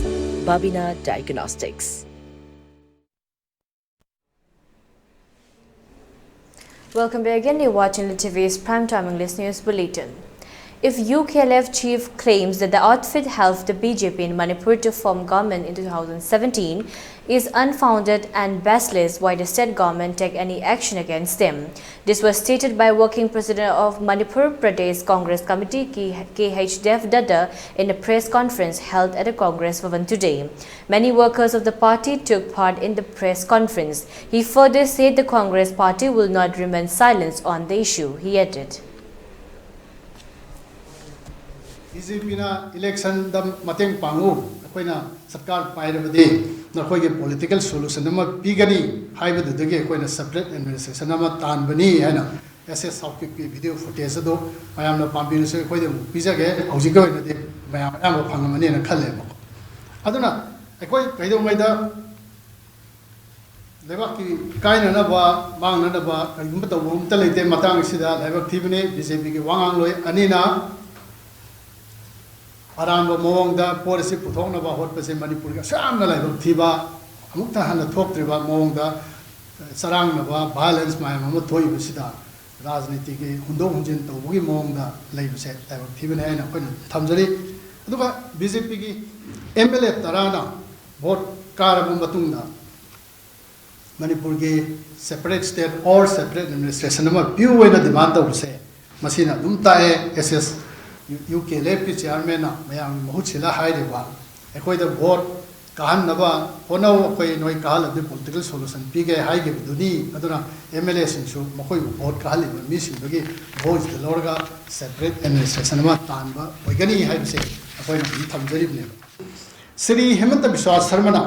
Babina Diagnostics. Welcome back again. You're watching the T V's Prime Time English News Bulletin. If U K L F chief claims that the outfit helped the B J P in Manipur to form government in two thousand seventeen, is unfounded and baseless. Why the state government take any action against them? This was stated by Working President of Manipur Pradesh Congress Committee, K H Dev Dutta, in a press conference held at the Congress Bhavan today. Many workers of the party took part in the press conference. He further said the Congress party will not remain silent on the issue, he added. B J ꯄꯤꯅ ꯏꯂꯦꯛꯁꯟꯗ ꯃꯇꯦꯡ ꯄꯥꯡꯉꯨ, ꯑꯩꯈꯣꯏꯅ ꯁꯔꯀꯥꯔ ꯄꯥꯏꯔꯕꯗꯤ ꯅꯈꯣꯏꯒꯤ political solution ꯑꯃ ꯄꯤꯒꯅꯤ ꯍꯥꯏꯕꯗꯨꯗꯒꯤ ꯑꯩꯈꯣꯏꯅ separate administration ꯑꯃ ꯇꯥꯟꯕꯅꯤ ꯍꯥꯏꯅ ꯑꯦꯁ ꯑꯦꯁ ꯁꯥꯎꯠꯀꯤ ꯚꯤꯗꯤꯑꯣ ꯐꯨꯇꯦꯖ ꯑꯗꯨ ꯃꯌꯥꯝꯅ ꯄꯥꯝꯕꯤꯔꯁꯨ ꯑꯩꯈꯣꯏꯗ ꯑꯃꯨꯛ ꯄꯤꯖꯒꯦ꯫ ꯍꯧꯖꯤꯛꯀꯤ ꯑꯣꯏꯅꯗꯤ ꯃꯌꯥꯝ ꯑꯌꯥꯝꯕ ꯐꯪꯉꯝꯃꯅꯤꯅ ꯈꯜꯂꯦꯕꯀꯣ꯫ ꯑꯗꯨꯅ ꯑꯩꯈꯣꯏ ꯀꯩꯗꯧꯉꯩꯗ ꯂꯩꯕꯥꯛꯀꯤ ꯀꯥꯏꯅꯅꯕ, ꯃꯥꯡꯅꯅꯕ ꯀꯔꯤꯒꯨꯝꯕ ꯇꯧꯕ ꯑꯃꯠꯇ ꯂꯩꯇꯦ꯫ ꯃꯇꯥꯡ ꯑꯁꯤꯗ ꯂꯥꯏꯕꯛ ꯊꯤꯕꯅꯤ, ꯕꯤ ꯖꯦ ꯄꯤꯒꯤ ꯋꯥꯉꯥꯡꯂꯣꯏ ꯑꯅꯤꯅ ꯑꯔꯥꯟꯕ ꯃꯑꯣꯡꯗ ꯄꯣꯠ ꯑꯁꯤ ꯄꯨꯊꯣꯛꯅꯕ ꯍꯣꯠꯄꯁꯦ ꯃꯅꯤꯄꯨꯔꯒꯤ ꯑꯁꯨꯛ ꯌꯥꯝꯅ ꯂꯥꯏꯕꯛ ꯊꯤꯕ, ꯑꯃꯨꯛꯇ ꯍꯟꯅ ꯊꯣꯛꯇ꯭ꯔꯤꯕ ꯃꯑꯣꯡꯗ ꯆꯔꯥꯡꯅꯕ, ꯚꯥꯏꯑꯣꯂꯦꯟꯁ ꯃꯌꯥꯝ ꯑꯃ ꯊꯣꯛꯏꯕꯁꯤꯗ ꯔꯥꯖꯅꯤꯇꯤꯒꯤ ꯍꯨꯟꯗꯣꯛ ꯍꯨꯟꯖꯤꯟ ꯇꯧꯕꯒꯤ ꯃꯑꯣꯡꯗ ꯂꯩꯕꯁꯦ ꯂꯥꯏꯕꯛ ꯊꯤꯕꯅꯤ ꯍꯥꯏꯅ ꯑꯩꯈꯣꯏꯅ ꯊꯝꯖꯔꯤ꯫ ꯑꯗꯨꯒ ꯕꯤ ꯖꯦ ꯄꯤꯒꯤ ꯑꯦꯝ ꯑꯦꯜ ꯑꯦ ꯇꯔꯥꯅ ꯚꯣꯠ ꯀꯥꯔꯕ ꯃꯇꯨꯡꯗ ꯃꯅꯤꯄꯨꯔꯒꯤ separate state or separate administration ꯑꯃ ꯄꯤꯌꯨ ꯍꯥꯏꯅ ꯗꯤꯃꯥꯟ ꯇꯧꯕꯁꯦ ꯃꯁꯤꯅ ꯑꯗꯨꯝ ꯇꯥꯛꯑꯦ꯫ ꯑꯦꯁ ꯑꯦꯁ ꯌꯨ ꯀꯦ ꯑꯦꯜ ꯑꯦꯐꯀꯤ ꯆꯤꯌꯥꯔꯃꯦꯟꯅ ꯃꯌꯥꯝꯒꯤ ꯃꯍꯨꯠ ꯁꯤꯜꯂ ꯍꯥꯏꯔꯤꯕ, ꯑꯩꯈꯣꯏꯗ ꯚꯣꯠ ꯀꯥꯍꯟꯅꯕ ꯍꯣꯠꯅꯧ, ꯑꯩꯈꯣꯏ ꯅꯣꯏ ꯀꯥꯍꯜꯂꯗꯤ ꯄꯣꯂꯤꯇꯤꯀꯦꯜ ꯁꯣꯂꯨꯁꯟ ꯄꯤꯒꯦ ꯍꯥꯏꯈꯤꯕꯗꯨꯅꯤ꯫ ꯑꯗꯨꯅ ꯑꯦꯝ ꯑꯦꯜ ꯑꯦꯁꯤꯡꯁꯨ ꯃꯈꯣꯏꯕꯨ ꯚꯣꯠ ꯀꯥꯍꯜꯂꯤꯕ ꯃꯤꯁꯤꯡꯗꯨꯒꯤ ꯚꯣꯏꯁꯇ ꯂꯧꯔꯒ ꯁꯦꯄꯔꯦꯠ ꯑꯦꯗꯃꯤꯅꯤꯁꯇ꯭ꯔꯦꯁꯟ ꯑꯃ ꯇꯥꯟꯕ ꯑꯣꯏꯒꯅꯤ ꯍꯥꯏꯕꯁꯦ ꯑꯩꯈꯣꯏꯅ ꯑꯗꯨꯝ ꯊꯝꯖꯔꯤꯕꯅꯦꯕ꯫ ꯁ꯭ꯔꯤ ꯍꯤꯃꯟꯇ ꯕꯤꯁ꯭ꯋꯥ ꯁꯔꯃꯅ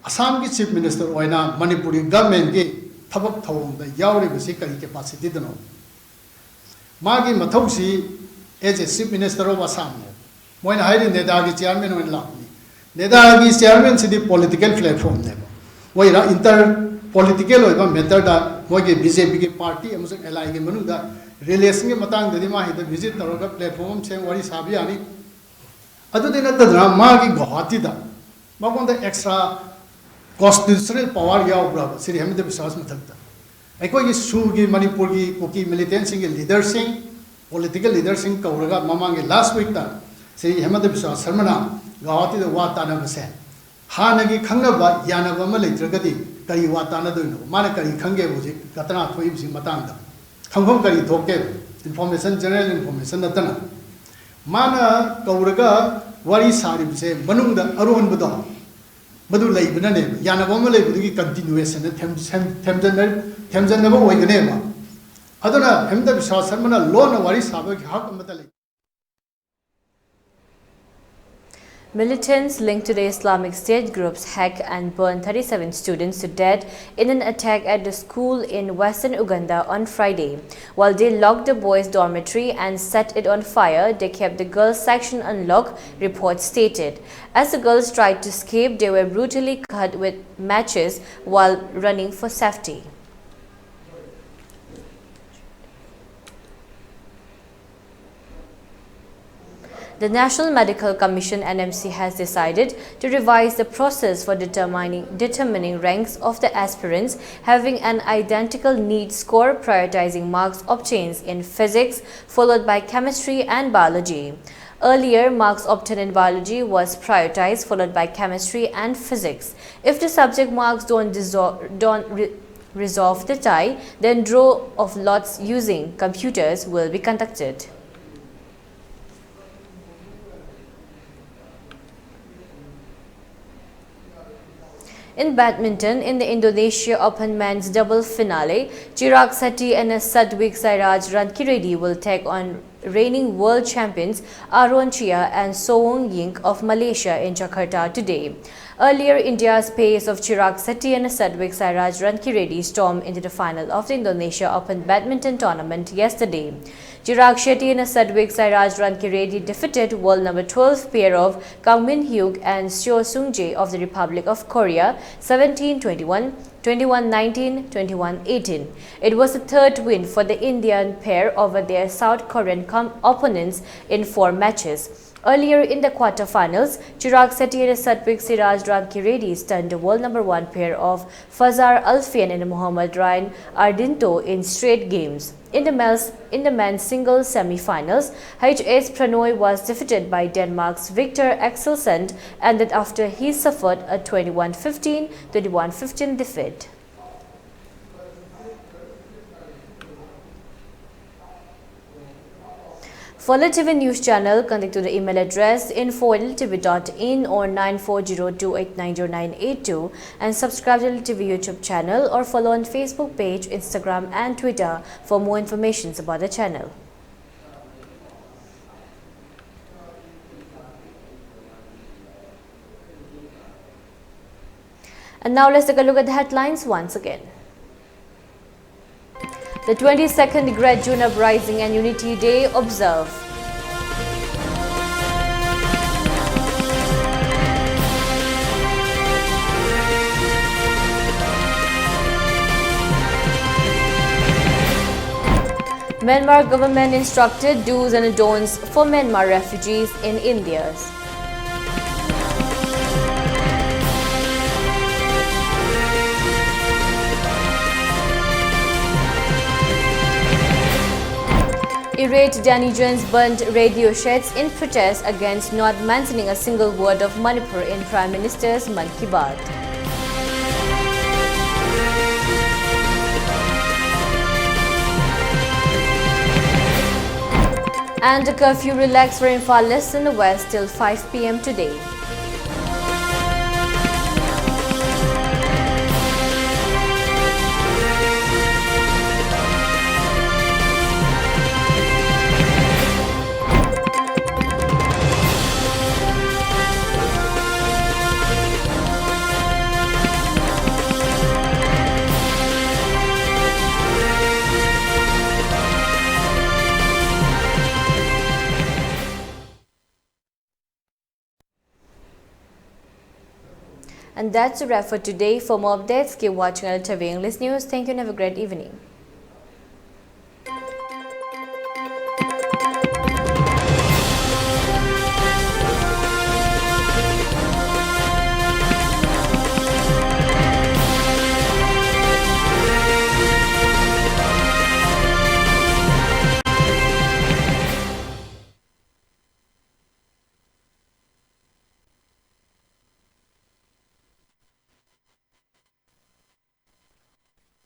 ꯑꯁꯥꯝꯒꯤ ꯆꯤꯐ ꯃꯤꯅꯤꯁꯇꯔ ꯑꯣꯏꯅ ꯃꯅꯤꯄꯨꯔꯒꯤ ꯒꯚꯔꯟꯃꯦꯟꯒꯤ ꯊꯕꯛ ꯊꯧꯑꯣꯡꯗ ꯌꯥꯎꯔꯤꯕꯁꯤ ꯀꯔꯤ ꯀꯦꯄꯥꯁꯤꯇꯤꯗꯅꯣ? ꯃꯥꯒꯤ ꯃꯊꯧꯁꯤ as a chief minister of Assam ꯅꯦ꯫ ꯃꯣꯏꯅ ꯍꯥꯏꯔꯤ ꯅꯦꯗꯥꯒꯤ ꯆꯤꯌꯥꯔꯃꯦꯟ ꯑꯣꯏꯅ ꯂꯥꯛꯄꯅꯤ꯫ ꯅꯦꯗꯥꯒꯤ ꯆꯤꯌꯥꯔꯃꯦꯟꯁꯤꯗꯤ ꯄꯣꯂꯤꯇꯤꯀꯦꯜ ꯄ꯭ꯂꯦꯠꯐꯣꯝꯅꯦꯕ꯫ ꯃꯣꯏꯅ ꯏꯟꯇꯔ ꯄꯣꯂꯤꯇꯤꯀꯦꯜ ꯑꯣꯏꯕ ꯃꯦꯇꯔꯗ ꯃꯣꯏꯒꯤ ꯕꯤ ꯖꯦ ꯄꯤꯒꯤ ꯄꯥꯔꯇꯤ ꯑꯃꯁꯨꯡ ꯑꯦꯂꯥꯏꯒꯤ ꯃꯅꯨꯡꯗ ꯔꯤꯂꯦꯁꯟꯒꯤ ꯃꯇꯥꯡꯗꯗꯤ ꯃꯥ ꯍꯦꯛꯇ ꯚꯤꯖꯤꯠ ꯇꯧꯔꯒ ꯄ꯭ꯂꯦꯠꯐꯣꯝ ꯑꯃ ꯁꯦꯝ ꯋꯥꯔꯤ ꯁꯥꯕ ꯌꯥꯅꯤ꯫ ꯑꯗꯨꯗꯤ ꯅꯠꯇꯗꯅ ꯃꯥꯒꯤ ꯒꯧꯍꯥꯇꯤꯗ ꯃꯉꯣꯟꯗ ꯑꯦꯛꯁꯇ꯭ꯔꯥ ꯀꯣꯟꯁꯇꯤꯇ꯭ꯌꯨꯁꯅꯦꯜ ꯄꯋꯥꯔ ꯌꯥꯎꯕ꯭ꯔꯥꯕ ꯁ꯭ꯔꯤ ꯍꯤꯃꯟꯇ ꯕꯤꯁ꯭ꯋꯥꯁ ꯃꯊꯛꯇ? ꯑꯩꯈꯣꯏꯒꯤ ꯁꯨꯒꯤ ꯃꯅꯤꯄꯨꯔꯒꯤ ꯀꯨꯀꯤ ꯃꯤꯂꯤꯇꯦꯟꯁꯤꯡꯒꯤ ꯂꯤꯗꯔꯁꯤꯡ, ꯄꯣꯂꯤꯇꯤꯀꯦꯜ ꯂꯤꯗꯔꯁꯤꯡ ꯀꯧꯔꯒ ꯃꯃꯥꯡꯒꯤ ꯂꯥꯁ ꯋꯤꯛꯇ ꯁ꯭ꯔꯤ ꯍꯤꯃꯟꯇ ꯕꯤꯁ꯭ꯋꯥ ꯁꯔꯃꯅ ꯒꯧꯍꯥꯇꯤꯗ ꯋꯥ ꯇꯥꯅꯕꯁꯦ ꯍꯥꯟꯅꯒꯤ ꯈꯪꯅꯕ ꯌꯥꯅꯕ ꯑꯃ ꯂꯩꯇ꯭ꯔꯒꯗꯤ ꯀꯔꯤ ꯋꯥ ꯇꯥꯟꯅꯗꯣꯏꯅꯣ? ꯃꯥꯅ ꯀꯔꯤ ꯈꯪꯒꯦꯕ ꯍꯧꯖꯤꯛ ꯘꯇꯅꯥ ꯊꯣꯛꯏꯕꯁꯤ ꯃꯇꯥꯡꯗ? ꯈꯪꯐꯝ ꯀꯔꯤ ꯊꯣꯛꯀꯦꯕ? Information, general information ꯅꯠꯇꯅ꯫ ꯃꯥꯅ ꯀꯧꯔꯒ ꯋꯥꯔꯤ ꯁꯥꯔꯤꯕꯁꯦ ꯃꯅꯨꯡꯗ ꯑꯔꯣꯟꯕꯗꯣ ꯃꯗꯨ ꯂꯩꯕꯅꯅꯦꯕ꯫ ꯌꯥꯅꯕ ꯑꯃ ꯂꯩꯕꯗꯨꯒꯤ continuation ꯊꯦꯝ-, ꯊꯦꯝ-, ꯊꯦꯝꯖꯤꯟꯅ-, ꯊꯦꯝꯖꯤꯟꯅꯕ ꯑꯣꯏꯒꯅꯦꯕ꯫ ꯑꯗꯨꯅ ꯍꯦꯃꯟꯇ ꯕꯤꯁ꯭ꯋꯥ ꯁꯔꯃꯅ ꯂꯣꯟꯅ ꯋꯥꯔꯤ ꯁꯥꯕꯒꯤ ꯍꯛ ꯑꯃꯠꯇ ꯂꯩ꯫ Militants linked to the Islamic State groups hack and burn thirty-seven students to death in an attack at the school in western Uganda on Friday. While they locked the boys' dormitory and set it on fire, they kept the girls' section on lock, reports stated. As the girls tried to escape, they were brutally cut with matches while running for safety. The National Medical Commission, N M C, has decided to revise the process for determining, determining ranks of the aspirants having an identical NEET score, prioritizing marks obtained in physics, followed by chemistry and biology. Earlier, marks obtained in biology was prioritized, followed by chemistry and physics. If the subject marks don't, dissolve, don't re-, resolve the tie, then draw of lots using computers will be conducted. In badminton, in the Indonesia Open men's double finale, Chirag Shetty and Sadwik Sairaj Rankireddy will take on reigning world champions Aaron Chia and Sowoon Ying of Malaysia in Jakarta today. Earlier, India's pace of Chirag Shetty and Sadwik Sairaj Rankireddy stormed into the final of the Indonesia Open badminton tournament yesterday. Chirag Shetty and Sadwik Sairaj Rankireddy defeated world number twelve pair of Kangmin Hyuk and Seo Sung Jae of the Republic of Korea, seventeen twenty-one, twenty-one nineteen, twenty-one eighteen. It was the third win for the Indian pair over their South Korean com-, opponents in four matches. Earlier in the quarter-finals, Chirag Shetty and Satwik Siraj Rankireddy stunned the world number one pair of Fazar Alfian and Mohammad Ryan Ardinto in straight games. In the men's, in the men's singles semi-finals, H S Prannoy was defeated by Denmark's Victor Axelsen, and that after he suffered a twenty-one fifteen, twenty-one fifteen defeat. For L T V News Channel, contact to the email address info at L T V dot in or nine four zero two eight nine zero nine eight two, and subscribe to L T V YouTube channel or follow on Facebook page, Instagram and Twitter for more informations about the channel. And now let's take a look at the headlines once again. The twenty-second Great June Uprising and Unity Day observed. Myanmar government instructed do's and don'ts for Myanmar refugees in India. Irate denizens burned radio sheds in protest against not mentioning a single word of Manipur in Prime Minister's Mann Ki Baat. And the curfew relaxed for Imphal East and the West till five p m today. And that's a wrap for today. For more updates, keep watching L T V English News. Thank you and have a great evening.